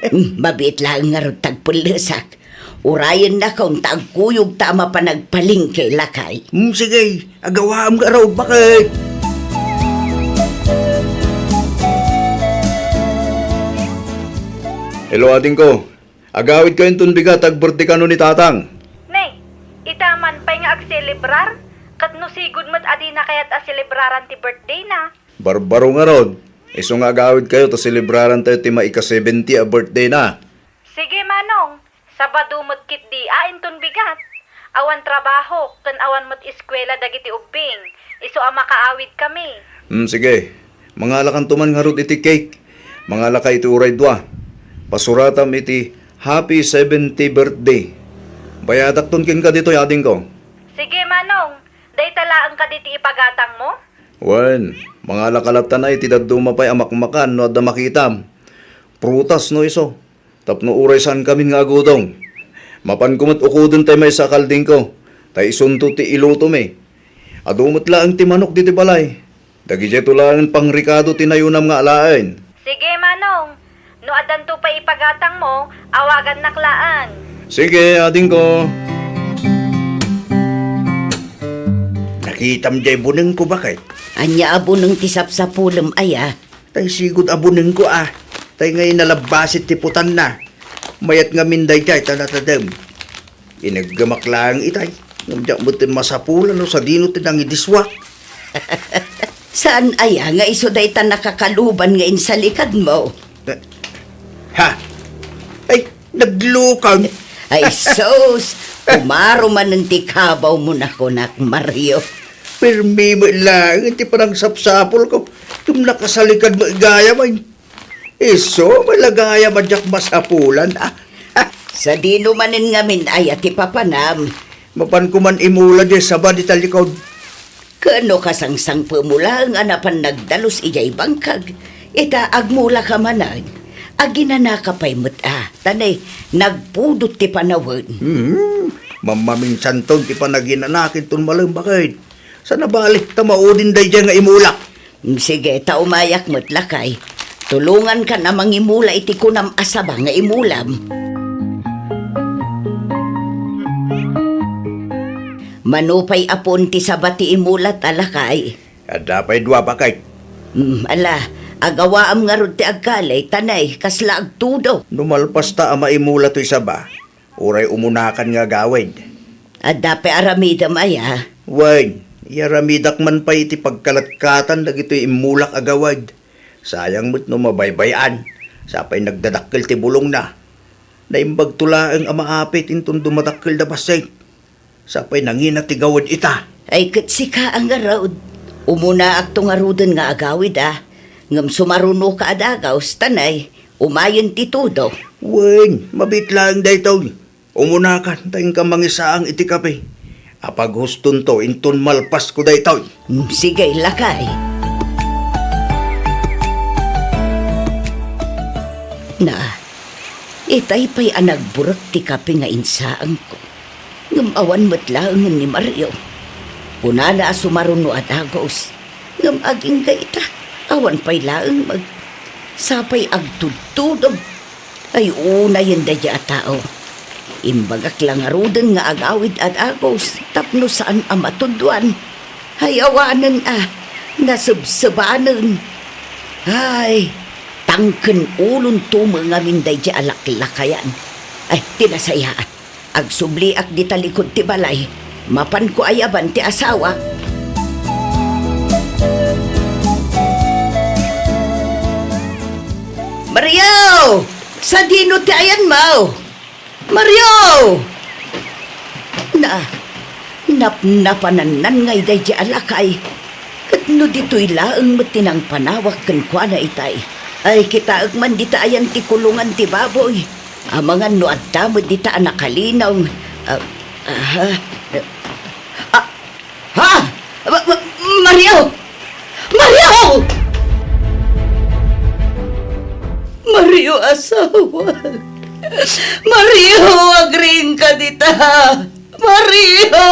Hmm, mabiit laeng ngarud ti agpellesak. Urayennakon ta agkuyog ta a mapan agpalengke, lakay. Hmm, sige. Agawaam ngarud, baket? Hello, adingko. Agawid kayo inton bigat, ag-birthday kano ni Tatang. Ne, ita man pay nga agselebrar? Ket no sigud met a dina kayat a selebraran ti birthday na. Barbaro ngarud. Isu nga agawid kayo ta selebraran tayo ti maika-seventy a birthday na. Sige, Manong. Sabado met ketdi a inton bigat. Awan trabaho, ken awan met eskuela dagiti ubbing. Isu a makaawid kami. Hmm, sige. Mangalakanto man ngarud iti cake. Mangalaka iti uray dua. Pasuratam iti Happy seventy birthday. Bayadakton kenka ditoy, adingko. Sige, Manong. Dayta laeng kadi ti ipagatangmo? Wen, mangalaka latta iti dadduma pay a makmakan no adda makitam. Prutas no isu. Tapno uray saan kamin nga agudong. Mapanko met ukoden tay maysa a kaldingko, ta isunto ti ilutomi. Adu met laeng ti manok ditoy balay. Dagidiayto laengen pangrikado ti nayunam nga alaen. Sige, Manong. No addanto pay ipagatangmo, awagannak laeng. Sige, adingko. Nakitam diay bunengko, baket? Ania a buneng ti sapsapulem aya? Tay sigud a bunengko a. Tay ngay nalabbasit ti putanna. Mayat ngamin daydiay ta natadem. Ineggemak laeng itay. Ngem diak met masapulan no sadino ti nangidiswak. Saan aya nga isu dayta nakakaluban nga insalikadmo? Ha? Ay, naglukang. Ay, sus! Kumaro manen ti kabawmo nakunak, Mario. Permi met laeng ti panangsapsapulko. Ngem nakasalikad met gayam, ay. Isu met la gayam a diak masapulan, a. Sadino manen ngamin aya ti papanam? Mapanko man imula diay saba dita likod. Ken no kasangsangpetmo laeng a napan nagdalus idiay bangkag, ita agmulaka manen. Aginanaka pay met a, ta ne, nagpudot ti panawen. Hmm, mammaminsanton ti panaginanakinton malem, baket. Saan a bale, ta maudin daydiay nga imulak. Mm, sige, ta umayak met, lakay. Tulongankan a mangimula iti kunam a saba nga imulam. Mano pay a puon ti saba ti imulat a lakay? Adda pay dua, baket. Mm, ala, agawaam ngarud ti agkali, ta ne, kasla agtudo. No malpas ta a maimula toy saba, uray umunakan nga agawid. Adda pay aramidem aya? Wen, iyaramidak man pay iti pagkalatkatan dagitoy immulak a gawid. Sayang met no mabaybay-an, sa pay nagdadakkel ti bulongna. Naimbagto laeng a maapit inton dumadakkelda bassit. Sa pay nangina ti gawid ita. Ay, ket sika a ngarud. Umunaakto ngaruden nga agawid, a. Ngem sumarunoka a dagaus, ta ne, umayen ti tudo. Wen, mabiit laeng daytoy. Umunakan, ta inka mangisaang iti kape. Apaghustonto inton malpasko daytoy. Mm, sige, lakay. Na, itay pay a nagburek ti kape nga insaangko. Ngem awan met laengen ni Mario. Kunana a sumaruno a dagaus. Ngem agingga ita, awan pay laeng mag-, sa pay agtudtudom. Ay, unayen daydiay a tao. Imbagak la ngaruden nga agawid a dagaus tapno saan a matudoan. Ay, awanen a, nasebsebanen. Ay, tangken ulonto met ngamin daydiay a laklakayan. Ay, ti nasayaat. Agsubliak dita likud ti balay. Mapanko ayaban ti asawak. Mario! Sadino ti ayanmo? Mario! Na, napnapanannan ngay daydiay a lakay. Ket no ditoy laeng met ti nangpanawak kenkuana itay, ay kitaek man dita ayan ti kulongan ti baboy. Amangan no adda met dita a nakalinong. Ah, ah, ah, ha? Ma-, ma-, Mario! Mario! Mario, asawa! Mario, agriingka dita! Mario!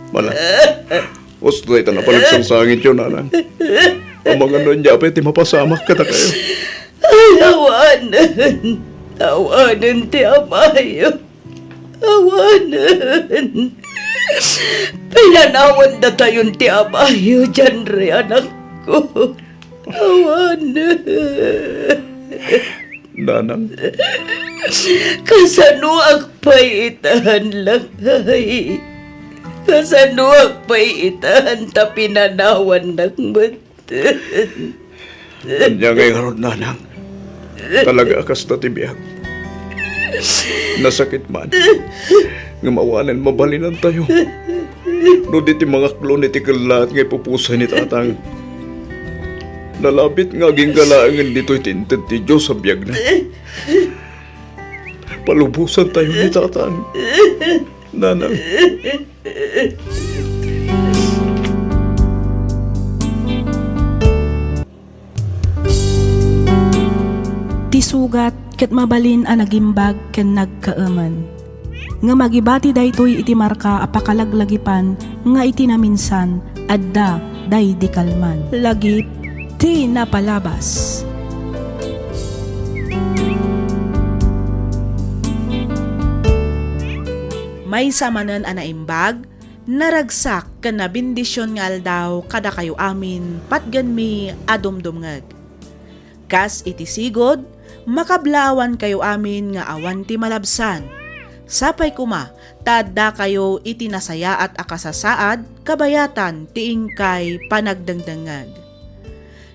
Mana, usto dayta a panagsangsangityo, nanang. Amangan no ania pay ti mapasamak kadakayo. Ay, awanen. Awanen ti amayo. Awanen. Pinanawan datayon ti amayo, Janre, anakko. Awanen. Nanang. Kasanoak pay itan, lakay? Kasanoak pay itan ta pinanawannak met? Ania ngay ngarud, nanang? Talaga a kasta ti biag. Nasakit man. Ngem awanen mabalinantayo. No di ti mangaklo iti kellaat nga ipupusay ni tatang. Nalabit nga agingga laengen ditoy ti inted ti Dios a biagna. Palubosantayo ni tatang. Nanang. Ti sugat ket mabalin a nagimbag ken nagkaemen. Ngem agibati daytoy iti marka a pakalaglagipan nga iti naminsan adda daydi kalman. Lagip ti napalabas. Maysa manen a naimbag, naragsak ken nabendision nga aldaw kadakayo amin patgenmi a dumdumngeg. Kas iti sigud, makablaawankayo amin nga awan ti malabsan. Sapay koma ta addakayo iti nasayaat a kasasaad kabayatan ti inkay panagdengdengngeg.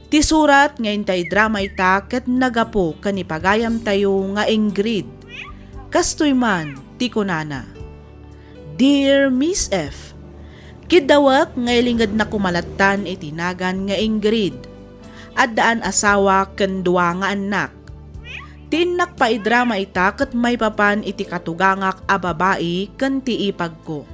Ti surat nga intay drama ita ket nagapu ken ni pagayamtayo nga Ingrid. Kastoy man ti kunana, Dear Miss F, Kiddawek nga ilingednak koma lattan iti nagan nga Ingrid. Addaan asawa ken dua nga annak. Ti innak pay idrama ita ket maipapan iti katugangak a babai ken ti ipagko.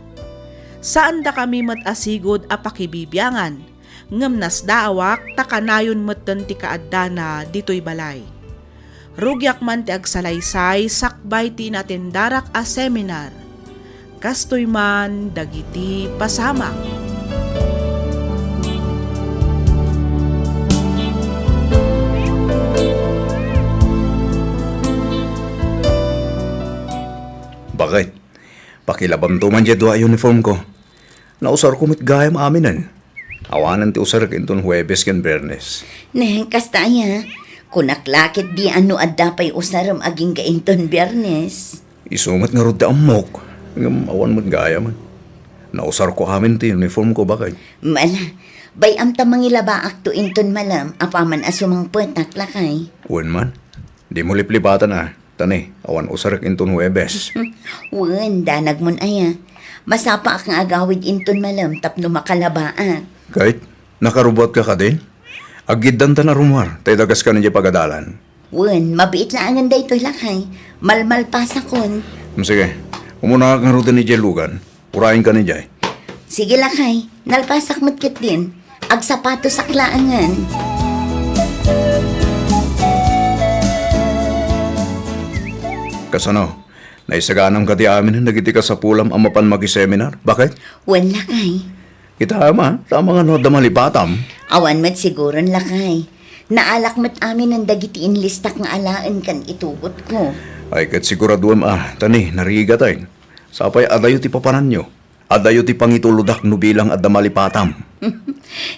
Saandakami met a sigud a pakibibiangan, ngem nasdaawak ta kanayon metten ti kaaddana ditoy balay. Rugiak man ti agsalaysay sakbay ti inatendarak a seminar. Kastoy man dagiti pasamak. Bakit? Pakilabamto man diay dua a uniform ko. Nausarko met gayam aminen. Awanen ti usarek inton Huwebes ken Biyernes. Ne, kasta aya? Kunak la ketdi a no adda pay usarem agingga inton Biyernes. Isu met ngarud ti ammok, ngem awan met gayam. Nausarko amin ti uniform ko, bakit? Mala, bay-am ta mangilabaakto inton malem apaman a sumangpetak, lakay. Wen man, dimo liplibatan a. Ta ne, awan usarek inton Huwebes. Wen, danagmon aya. Masapaak nga agawid inton malem tapno makalabaak. Kayat, nakarubuatka kadin? Aggiddantan a rummuar, ta idagaskan idiay pagadalan. Wen, mabiit laengen daytoy, lakay. Malmalpasakon. Mm, sige, umunakak ngaruden idiay lugan. Urayenkan idiay. Sige, lakay. Nalpasak met ketdin. Agsapatosak laengen. Kasano? Naisaganam kadi amin dagiti kasapulam a mapan makiseminar? Bakit? Wen, lakay. Kita, ama, tama nga no adda malipatam. Awan met siguron, lakay. Naalak met amin dagiti inlistak nga alaen ken itugotko. Ay, ket siguraduem a, ta ne, narigat ay. Sapay adayo ti papananyo. Adayo ti pangitulodak no bilang adda malipatam.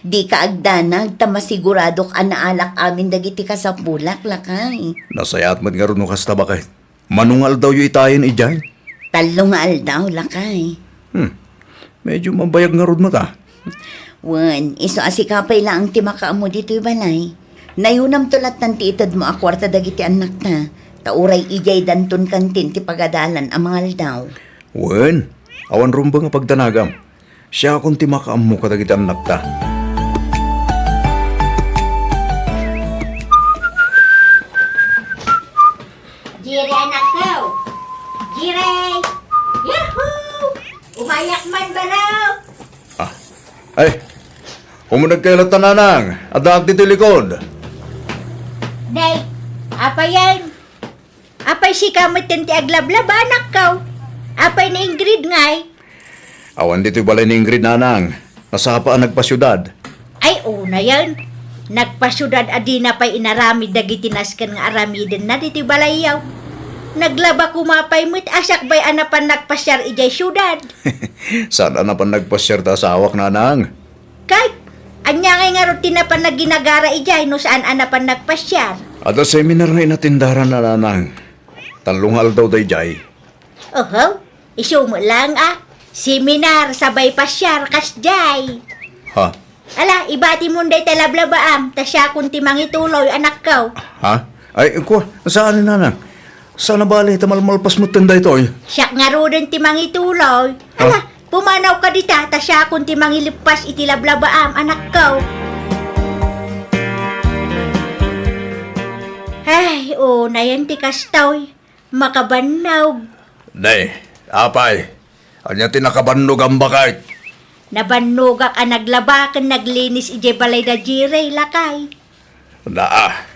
Dika agdanag ta masiguradok a naalak amin dagiti kasapulak, lakay. Nasayaat met ngarud no kasta, bakit? Mano nga aldawyo itayen idiay? Tallo nga aldaw, lakay. Hmm. Medyo mabayag ngarud met a. Wen, isu a sika pay laeng ti makaammo ditoy balay. Nayunamto lattan ti itedmo a kuarta dagiti annakta, ta uray idiay danton kantin ti pagadalan a mangaldaw. Wen, awan rumbeng a pagdanagam. Siakon ti makaammo kadagiti annakta. Jire, anakko! Jire! Yahoo! Umayak man, baro! Ah. Ay, umunegkayo latta, nanang. Addaak ditoy likod. Nay, apayen? Apay sika metten ti aglablaba, anakko? Apay ni Ingrid ngay? Awan ditoy balay ni Ingrid, nanang. Nasapa a nagpasiudad. Ay, unayen. Nagpasiudad a dina pay inaramid dagiti nasken nga aramidenna ditoy balayyo. Naglaba koma pay met a sakbay a napan nagpasiar idiay siudad. Saan a napan nagpasiar ti asawak, nanang? Kay, ania ngay ngarud ti napan nagginagara idiay no saan a napan nagpasiar? Adda seminar nga inatendaran, nanang. Tallo nga aldaw daydiay. Oho, isu met laeng a. Seminar, sabay pasiar, kasdiay. Ha? Ala, ibatimon dayta lablabaam, ta siakon ti mangituloy, anakko. Ha? Ay, kua, saan, nanang? Saan a bale, ta malmalpas metten daytoy. Siak ngaruden ti mangituloy. Ha? Ala, pumanawka dita, ta siakon ti mangilippas iti lablabaam, anakko. Ay, unayen ti kastoy. Makabannog. Nay, apay, ania ti nakabannogam, baket? Nabannogak a naglaba ken naglinis idiay balay da Jire, lakay. Naa,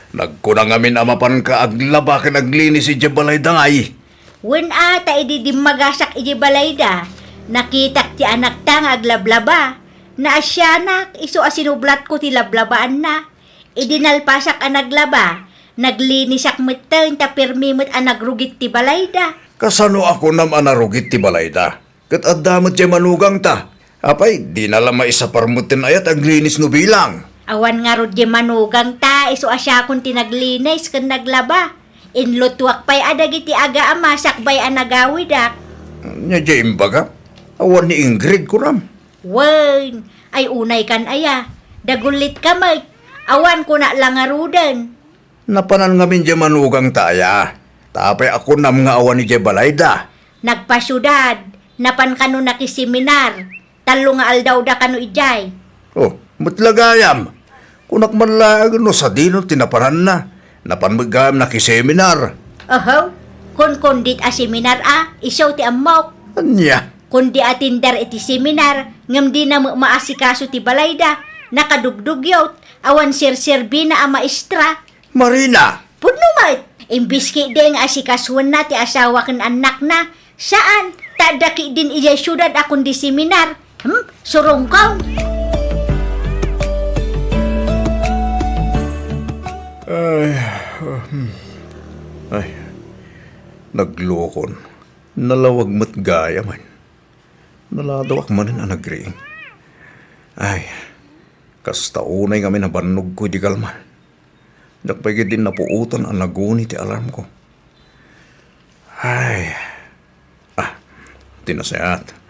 nagkuna ngamin a mapanka aglaba ken aglinis idiay balay da ngay. Wen a, ta idi dimmagasak idiay balay da, nakitak ti anakta nga aglablaba. Naasianak, isu a sinublatko ti lablabaanna. Idi nalpasak a naglaba, naglinisak metten ta permi met a nagrugit ti balayda. Kasano a kunam a narugit ti balayda? Ket adda met diay manugangta. Apay, dina la maisapar metten aya ti aglinis no bilang? Awan ngarud diay manugangta, isu a siakon ti naglinis ken naglaba. Inlutuak pay a dagiti agaama sakbay a nagawidak. Ania diay imbaga? Awan ni Ingrid, kunam? Wen, ay unaykan aya. Dagullitka met. Awan kuna la ngaruden. Napanan ngamin diay manugangta aya. Ta apay a kunam nga awan idiay balayda? Nagpasiudad. Napan kano nakiseminar. tallo nga aldawda kano idiay. Oh, met la gayam. Kunak man laeng no sadino ti napananna. Napan met gayam nakiseminar. Oho, kunkundit a seminar a, isu ti ammok. Ania? Kundi atender iti seminar, ngem dina met maasikaso ti balayda, nakadugdugyot, awan serserbina a maestra. Marina! Pudno met! Imbes ketdi nga asikasoenna ti asawa ken annakna, saan, ta adda ketdin idiay siudad a kundi seminar. Hmm? Surongkong! Ay, ah, hmm. Ay, naglukon. Nalawag met gayam. Naladawak manen a nagriing. Ay, kasta unay ngamin a bannogko idi kalman. Diak pay ketdi napuotan a naguni ti alarmko. Ay. Ah, ti nasayaat.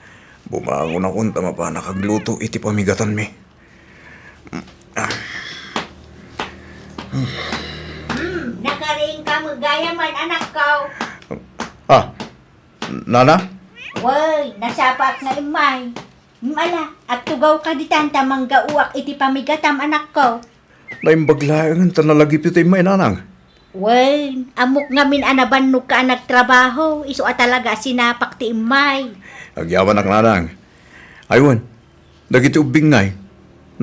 Bumangonakon ta mapanak agluto iti pamigatanmi. Ah. Hmm, nakariingka met gayam, anakko. Ah, Nana? Wen, nasapaak nga immay. Ala, agtugawka ditan ta manggaoak iti pamigatam, anakko. Naimbag laengen ta nalagipyo ti immay, Nanang. Wen, ammok ngamin a nabannogka a nagtrabaho, isu a talaga a sinapak ti immay. Agyamanak, Nanang. Ay wen, dagiti ubbing ngay,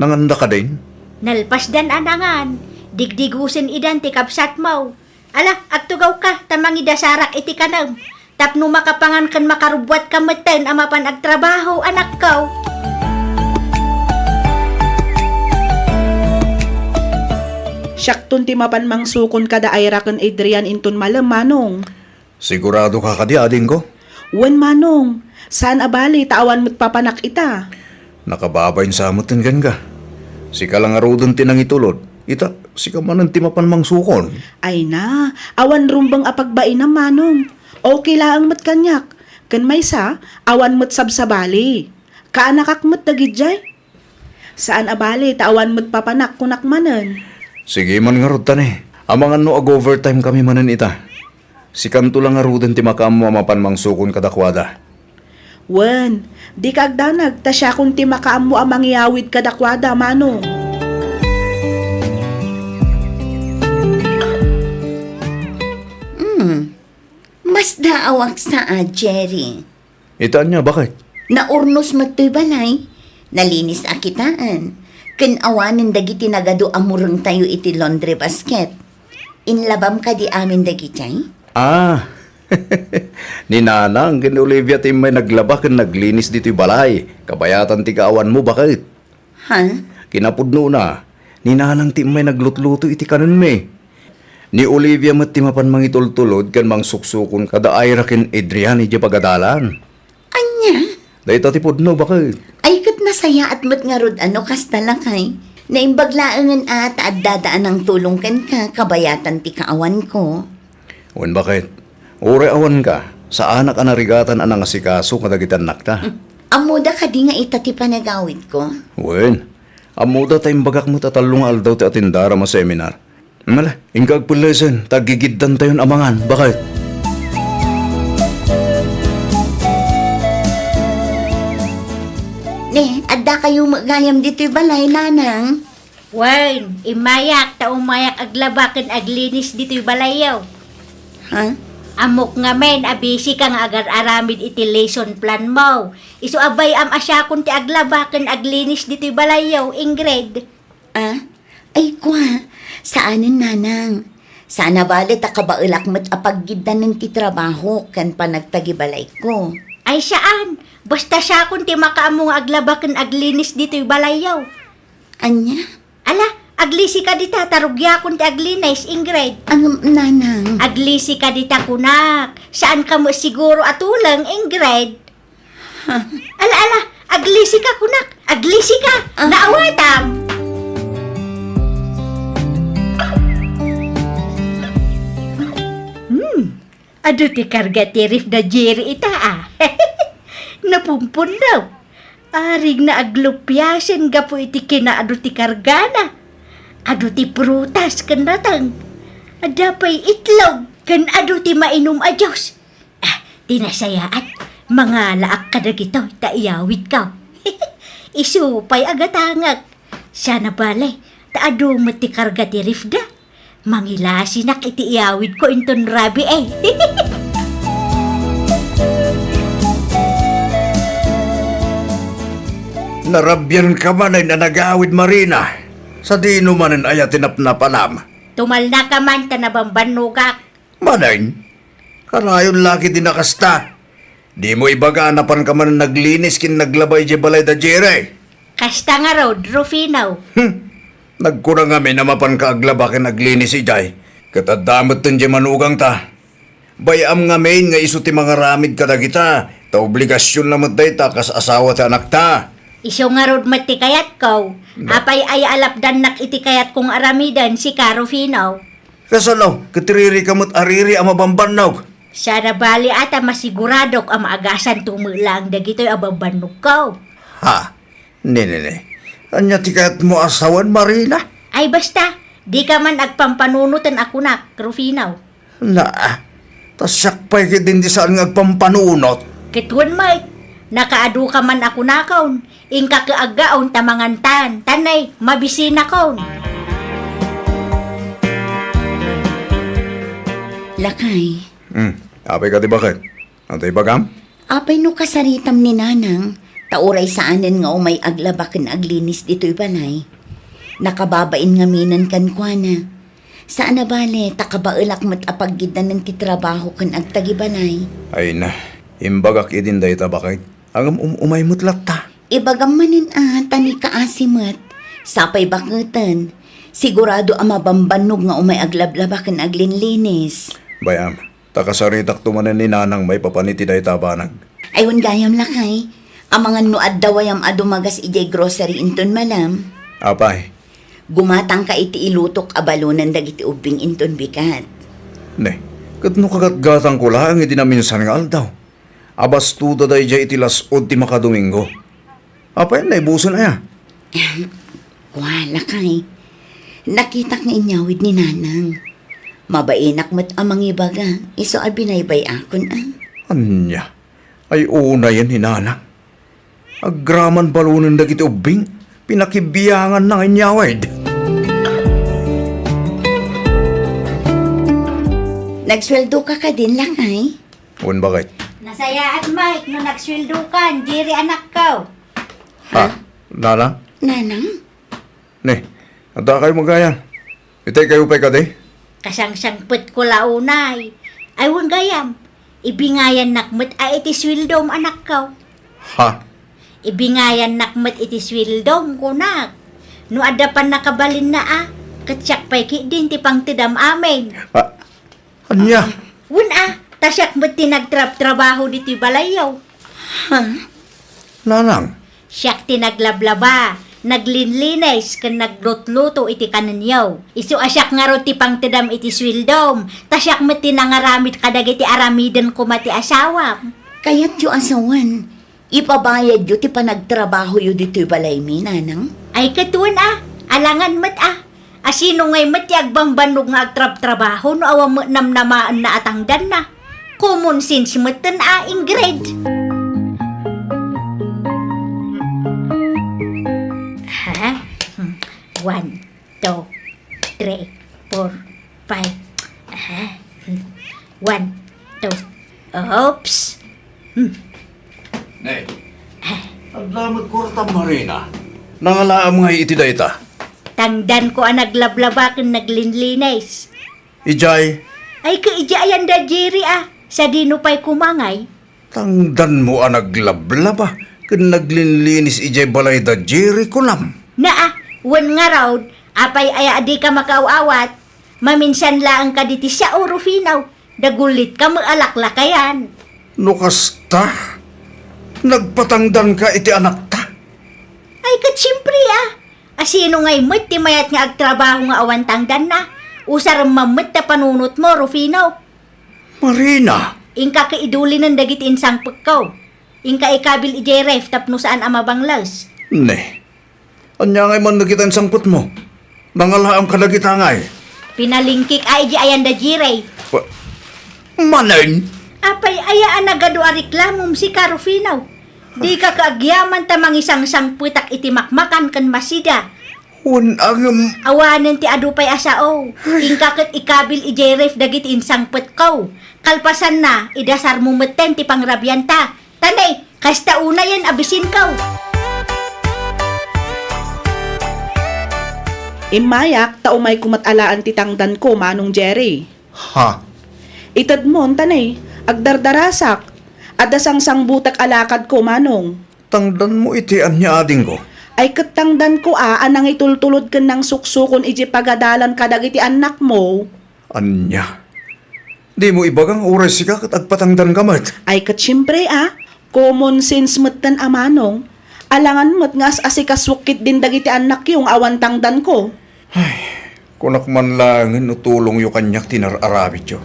nanganda kadin? Nalpasdan a nangan, digdigusen idan ti kabsatmo. Ala, agtugawka, ta mangidasarak iti kanem. Tapno makapangan ken makarubbuatka metten a mapan agtrabaho, anakko. Siakton ti mapan mangsukon kada Ira ken Adrian inton malem, Manong. Siguradoka kadi, adingko? Wen, Manong. Saan a bali ta awan met papanak ita. Nakababain sa met kenka. Sika la ngaruden ti nangitulod. Ita, sika manen ti mapan mangsukon. Ay na, awan rumbeng a pagbainam, Manong. Okay laeng met kaniak. Ken maysa, awan met sabsabali. Kaanakak met dagidiay. Saan a bali ta awan met papanak, kunak manen. Sige man ngarud, tani. Amangan no ag-overtime kami manen ita. Sikanto la ngaruden ti makaammo a mapan mangsukon kadakuada. Wen, dika agdanag ta siakon ti makaammo a mangiyawid kadakuada, Manong. Hmm. Masdaawak sa a, Jerry. Ita ania, baket? Naurnos met toy balay. Nalinis a kitaen. Ken awanen dagiti nagadu a murengtayo iti laundry basket. Inlabam kadi amin dagiti? Ah, ni Nanang ken ni Olivia ti immay naglaba ken naglinis ditoy balay. Kabayatan ti kaawanmo, baket. Ha? Kinapudnona, ni Nanang ti immay naglutluto iti kanenmi. Ni Olivia met ti mapan mangitultulod ken mangsuksukon kada Ira ken Adrian idiay pagadalan. Ania? Dayta ti pudno, baket. Ay, ket nasayaat met ngarud a no kasta lakay. Naimbag laengen a ta addada a nangtulong kenka kabayatan ti kaawanko. Wen, baket. Uray awanka, saanak a narigatan a nangasikaso kadagiti annakta. Hmm. Ammoda kadi nga ita ti panagawidko? Wen, ammoda ta imbagak met a tallo nga aldaw ti atendaram a seminar. Mala, inka agpellesen, ta aggigiddantayon a mangan, baket. Ne, addakayo met gayam ditoy balay, Nanang? Wen, immayak, ta umayak aglaba ken aglinis ditoy balayyo. Ha? Ammok ngamin a busy ka nga agar-aramid iti lesson plan mo. Isu a bay-am a siakon ti aglaba ken aglinis ditoy balayyo, Ingrid. Ah? Ay, kua, saanen, Nanang. Saan a bale ta kabaelak met a paggiddanen ti trabaho ken panagtagibalayko. Ay, saan. Basta siakon ti makaammo nga aglaba ken aglinis ditoy balayyo. Ania? Ala, aglisika dita, ta rugiakon ti aglinis, Ingrid. Ang, Nanang. Aglisika dita, kunak. Saanka met siguro a tuleng, Ingrid. Ha? Ala, ala, aglisika, kunak. Aglisika. Ah. Naawatam. Hmm. Adu ti karga ti ref da Jerry ita, a. Napumpon daw. Arigna aglupiasen gapu iti kinaadu ti kargana. Adu ti prutas ken nateng. Adda pay itlog ken adu ti mainum a juice. Ah, ti nasayaat, mangalaak kadagitoy ta iyawidko. Isu pay a gatangek. Sana bale, ta adu met ti karga ti ref da. Mangilasinak iti iyawidko inton rabii. Narabianka manen a nagawid, Marina. Sadino manen aya ti napnapanam? Tumalnaka man ta nabambannogak. Manen? Kanayon la ketdi a kasta. Dimo ibaga a napanka manen naglinis ken naglaba idiay balay da Jerry? Kasta ngarud, Rufino. Hmm. Nagkuna ngamin a mapanka aglaba ken aglinis idiay. Ket adda metten diay manugangta. Bay-am ngamin nga isu ti mangaramid kadagita, ta obligasion na met dayta kas asawa ti anakta. Isu ngarud met ti kayatko. Ba- Apay aya a lapdannak iti kayatko nga aramiden, sika, Rufino? Kasano, ket ririka met a riri a mabambannog? Sana bale a ta masiguradok a maagasanto met laeng dagitoy a bambannogko. Ha? Ne, ne, ne. Ania ti kayatmo a sawen, Marina? Ay basta, dika man agpampanunoten a kunak, Rufino. Naa, ta siak pay ketdin ti saan nga agpampanunot. Ket wen met, nakaadu ka man a kunakon, inka ket aggaon ta mangantan, ta nay, mabisinakon. Lakay. Hmm, apay kadi baket? Ania ti ibagam? Apay no kasaritam ni Nanang, ta uray saanen nga umay aglaba ken aglinis ditoy balay. Nakababain ngaminen kenkuana. Saan a bale, ta kabaelak met a paggiddanen ti trabaho ken agtagibalay. Ay na, imbagak idin dayta baket. Ngem um-, umay met latta. Ibagam manen a, ta ni kaasi met. Sapay baketen. Sigurado a mabambannog nga umay aglablaba ken aglinlinis. Bay-am, ta kasaritakto manen ni Nanang maipapan iti dayta a banag. Ay, wen gayam, lakay. Amangan no adda wayam a dumagas idiay grocery inton malem. Apay? Gumatangka iti ilutok a balonen dagiti ubbing inton bigat. Ne, ket no kagatgatangko laeng idi naminsan nga aldaw, abastoda daydiay iti las-ud ti makadomingo. Apay, naibusen aya? Kua, lakay. Nakitak nga inyawid ni Nanang. Mabainak met a mangibaga, isu a binaybay-akon, a. Ania? Ay, unayen ni Nanang. Agraman balonen dagiti ubbing, pinakibianganna nga inyawid. Nagsueldoka kadin, lakay? Wen, baket? Nasayaat, Mike, no nagsueldokan, Jerry, anakko. Ha? Nanang? Nanang? Ne, adda kayo magayam. Itay kayo pay kadi? Kasangsangpetko la unay. Ay, wen gayam. Ibingayannak met a iti sueldom, anakko. Ha? Ibingayannak met iti sueldom, kunak. No adda pannakabalinna a, ket siak pay ketdin ti pangtedam amin. Ah, Ania? Wen a, ta siak met ti nagtrabtrabaho ditoy balayyo. Ha? Nanang? Siak ti naglablaba, naglinlinis, ken naglutluto iti kanenyo. Isu a siak ngarud ti pangtedam iti sueldom, ta siak met ti nangaramid kadagiti aramiden koma ti asawam. Kayatyo a sawen, ipabayadyo ti panagtrabahoyo ditoy balaymi, Nanang? Ay, ket wen a, alangan met a. A sino ngay met ti agbambannog nga agtrabtrabaho no awan met namnamaenna a tangdanna? Common sense metten a, Ingrid. Ha? Hmm. One, two, three, four, five. Ha? Hmm. One, two. Oops. Hmm. Nay, adda met kwartam, Marina. Nangalaam ngay iti dayta? Tangdanko a naglablaba ken naglinlinis. Idiay? Ay, ket idiay ayan da Jerry a, sadino pay koma ngay? Tangdanmo a naglablaba ken naglinlinis idiay balay da Jerry, kunam? Naa, wen ngarud, apay aya a dika makaaw-awat? Maminsan laeng kadi ti sao, Rufino, dagullitka met a laklakayan. No kasta, nagpatangdanka iti anakta? Ay, ket siempre a. A sino ngay met ti mayat nga agtrabaho nga awan tangdanna? Usarem man met ta panunotmo, Rufino. Marina! Inka ket idulinen dagiti insangpetko. Inka ikabil idiay ref tapno saan a mabangles. Ne. Ania ngay man dagita insangpetmo? Nangalaam kadagita ngay? Pinalingkik a idi ayan da Jerry. Wa-, manen? Apay aya a nagadu a reklamom, sika, Rufino? Dika kaagyaman ta mangisangsangpetak iti makmakan ken masida. Wen a ngem. Awanen ti adu pay a sao. Inka ket ikabil idiay ref dagiti insangpetko. Kalpasanna, idasarmo metten ti pangrabianta. Ta ne, kasta unayen a bisinko. Immayak ta umayko met alaen ti tangdanko, Manong Jerry. Ha? Itedmon ta ne, agdardarasak. Adda sangsangbutek a lakadko, Manong. Tangdanmo iti ania, adingko? Ay ket tangdanko a, a nangitultulod ken nangsuksukon idiay pagadalan kadagiti annakmo. Ania? Dimo ibaga nga uray sika ket agpatangdanka met? Ay ket siempre a, common sense metten a, Manong. Alangan met nga as-asikasuek ketdin dagiti annakyo nga awan tangdanko. Ay, kunak man laengen no tulongyo kaniak ti inar-aramidyo.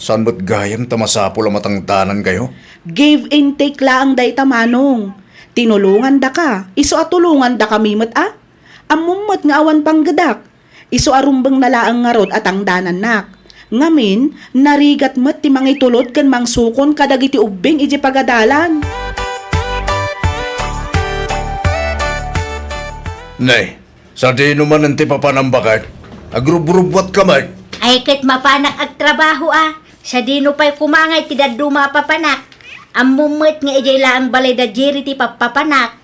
Saan met gayam ta masapul a matangdanankayo? Give and take laeng dayta, Manong. Tinulongandaka, isu a tulongandakami met a. Ammom met nga awan panggedak. Isu a rumbengna laeng ngarud a tangdanannak. Ngamin, narigat met ti mangitulod ken mangsukon kadagiti ubbing idiay pagadalan. Ne, sadino manen ti papanam, baket? Agrubrubbuatka met. Ay ket mapanak agtrabaho a. Sadino pay koma nga iti dadduma a papanak? Ammom met nga idiay laeng balay da Jerry ti pappapanak.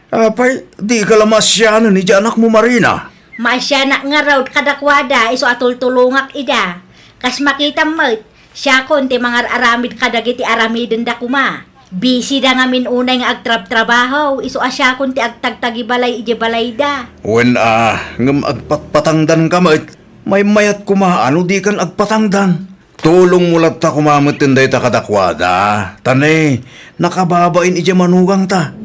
Apay, dika la maasianen idiay anakmo, Marina? Maasianak ngarud kadakuada isu a tultulongak ida. Kas makitam met, siakon ti mangar-aramid kadagiti aramidenda koma. Busy da ngamin unay nga agtrabtrabaho, isu a siakon ti agtagtagibalay idiay balayda. Wen a, ngem agpatpatangdanka met. Maymayat koma a no dikan agpatangdan. Tulongmo latta koma metten dayta kadakuada. Ta ne, nakababain idiay manugangta.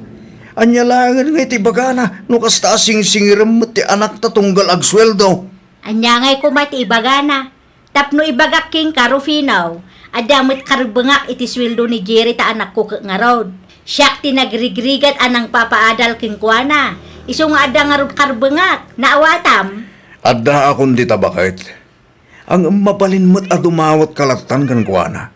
Ania laengen nga iti ibagana no kasta a singsingirem met ti anakta tunggal agsueldo? Ania ngay koma ti ibagana? Tapno ibagak kenka, Rufino, adda met karbengak iti sueldo ni Jerry ta anakko ket ngarud. Siak ti nagrigrigat a nangpapaadal kenkuana. Isu nga adda ngarud karbengak. Naawatam? Addaakon dita, baket. Ngem mabalin met a dumawatka lattan kenkuana.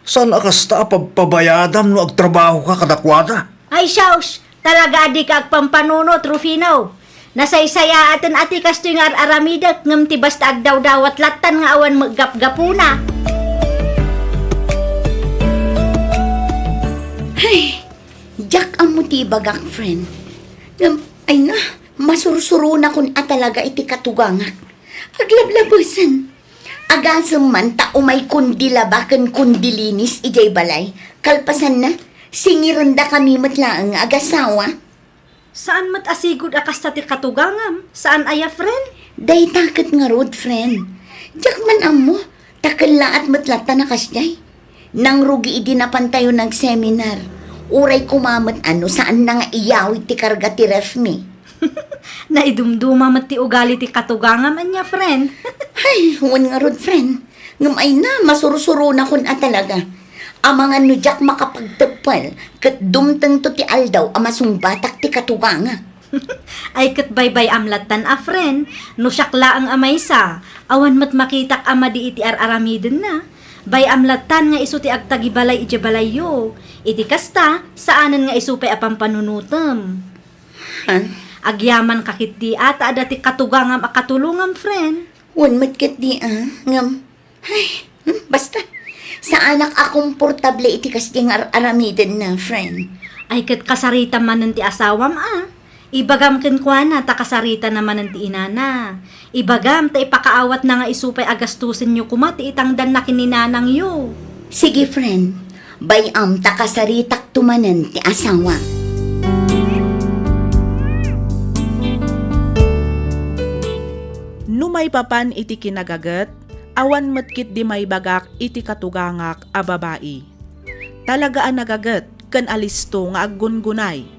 Saan a kasta a pabpabayadam no agtrabahoka kadakuada? Ay, sus! Talaga a dika agpampanunot, Rufino. Nasaysayaaten a ti kastoy nga ar-aramidek, ngem ti basta agdawdawat lattan nga awan meggapgapuna. Ay, diak ammo ti ibagak, friend. Ngem, ay na, masursuronakon a talaga iti katugangak. Aglablabesen. Agasem man ta umay kundi laba ken kundi linis idiay balay. Kalpasanna, singirendakami met laeng nga agasawa. Saan met a sigud a kasta ti katugangam? Saan aya, friend? Dayta ket ngarud, friend. Diak man ammo, ta kellaat met latta a kasdiay. Nangrugi idi napantayo nagseminar. Uray koma met a no saanna nga iyawid ti karga ti ref mi. Naidumduma met ti ugali ti katugangam, ania, friend? Ay, wen ngarud, friend. Ngem ay na, masursuronakon a talaga. Amangan no diak makapagteppel, ket dumtengto ti aldaw a masungbatak ti katugangak. Ay ket baybay-am lattan a, friend, no siak laeng a maysa, awan met makitak a madi iti ar-aramidenna. Bay-am lattan nga isu ti agtagibalay idiay balayyo. Iti kasta, saanen nga isu pay a pampanunotem. Ha? Agyamanka ketdi a ta adda ti katugangam a katulongam, friend. Wen met ketdi a, ngem, ay, hmm, basta. Saanak a komportable iti kasdi nga ar-aramidenna, friend. Ay ket kasaritam manen ti asawam a. Ibagam kenkuana ta kasaritana manen ti inana. Ibagam ta ipakaawatna nga isu pay a gastusenyo koma ti itangdanna ken ni nanangyo. Sige, friend. Bay-am ta kasaritakto manen ti asawa. No maipapan iti kinagaget, awan met ketdi maibagak iti katugangak a babai. Talaga a nagaget ken alisto nga aggungunay.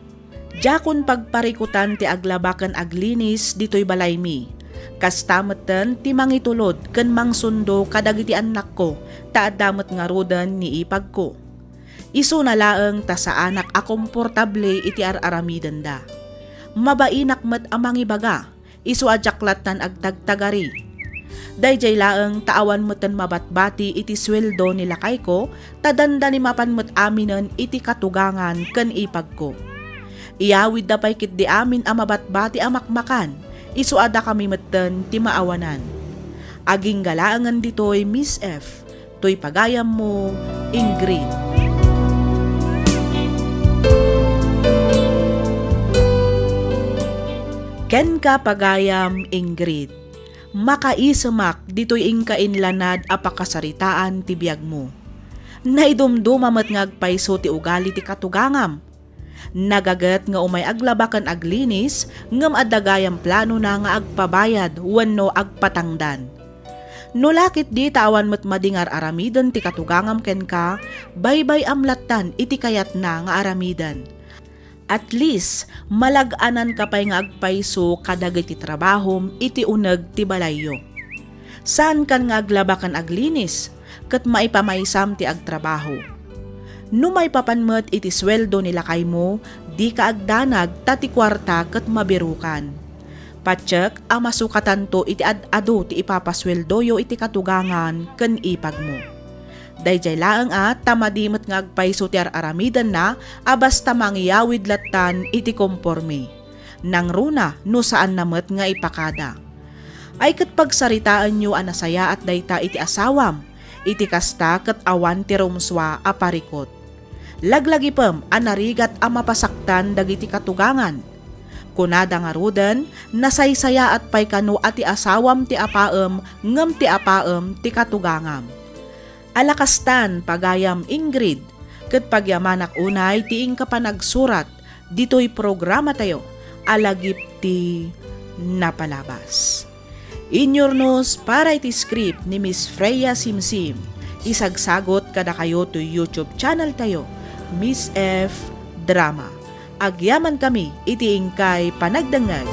Diakon pagparikutan ti aglaba ken aglinis ditoy balaymi. Kasta metten ti mangitulod ken mangsundo kadagiti annakko ta adda met ngaruden ni ipagko. Isuna laeng ta saanak a komportable iti ar-aramidenda. Mabainak met a mangibaga, isu a diak lattan agtagtagari. Daydiay laeng ta awan metten mabatbati iti sueldo ni lakayko, ta dandani mapan met aminen iti katugangan ken ipagko. Iyawidda pay ketdi amin a mabatbati a makmakan, isu a dakami metten ti maawanan. Agingga laengen ditoy, Miss F, toy pagayammo, Ingrid. Kenka, pagayam, Ingrid. Makaisemak ditoy inkainlanad a pakasaritaan ti biagmo. Naidumduma met nga agpayso ti ugali ti katugangam. Nagaget nga umay aglaba ken aglinis, ngem adda gayam planona nga agpabayad wenno agpatangdan. No la ketdi ta awan met madi nga ar-aramiden ti katugangam kenka, baybay-am lattan iti kayatna nga aramiden. At least, malag-ananka pay nga agpayso kadagiti trabahom iti uneg ti balayyo. Saankan nga aglaba ken aglinis, ket maipamaysam ti agtrabaho. No maipapan met iti sueldo ni lakaymo, dika agdanag ta ti kuarta ket mabirukan. Patiek a masukatanto iti ad-adu ti ipapasueldoyo iti katugangan ken ipagmo. Daydiay laeng a ta madi met nga agpayso ti ar-aramidenna a basta mangiyawid lattan iti komporme. Nangruna no saanna met nga ipakada. Ay ket pagsaritaenyo a nasayaat dayta iti asawam, iti kasta ket awan ti rumsua a parikut. Laglagipem a narigat a mapasaktan dagiti katugangan. Kunada ngaruden, nasaysayaat pay kano a ti asawam ti apaem ngem ti apaem ti katugangam. Ala kastan, pagayam Ingrid, ket pagyamanak unay ti inka panagsurat ditoy programatayo a Lagip ti Napalabas. Inyurnos para iti script ni Miss Freya Simsim. Isagsagot kadakayo toy YouTube channel tayo, Miss F Drama. Agyamankami iti inkay panagdengngeg.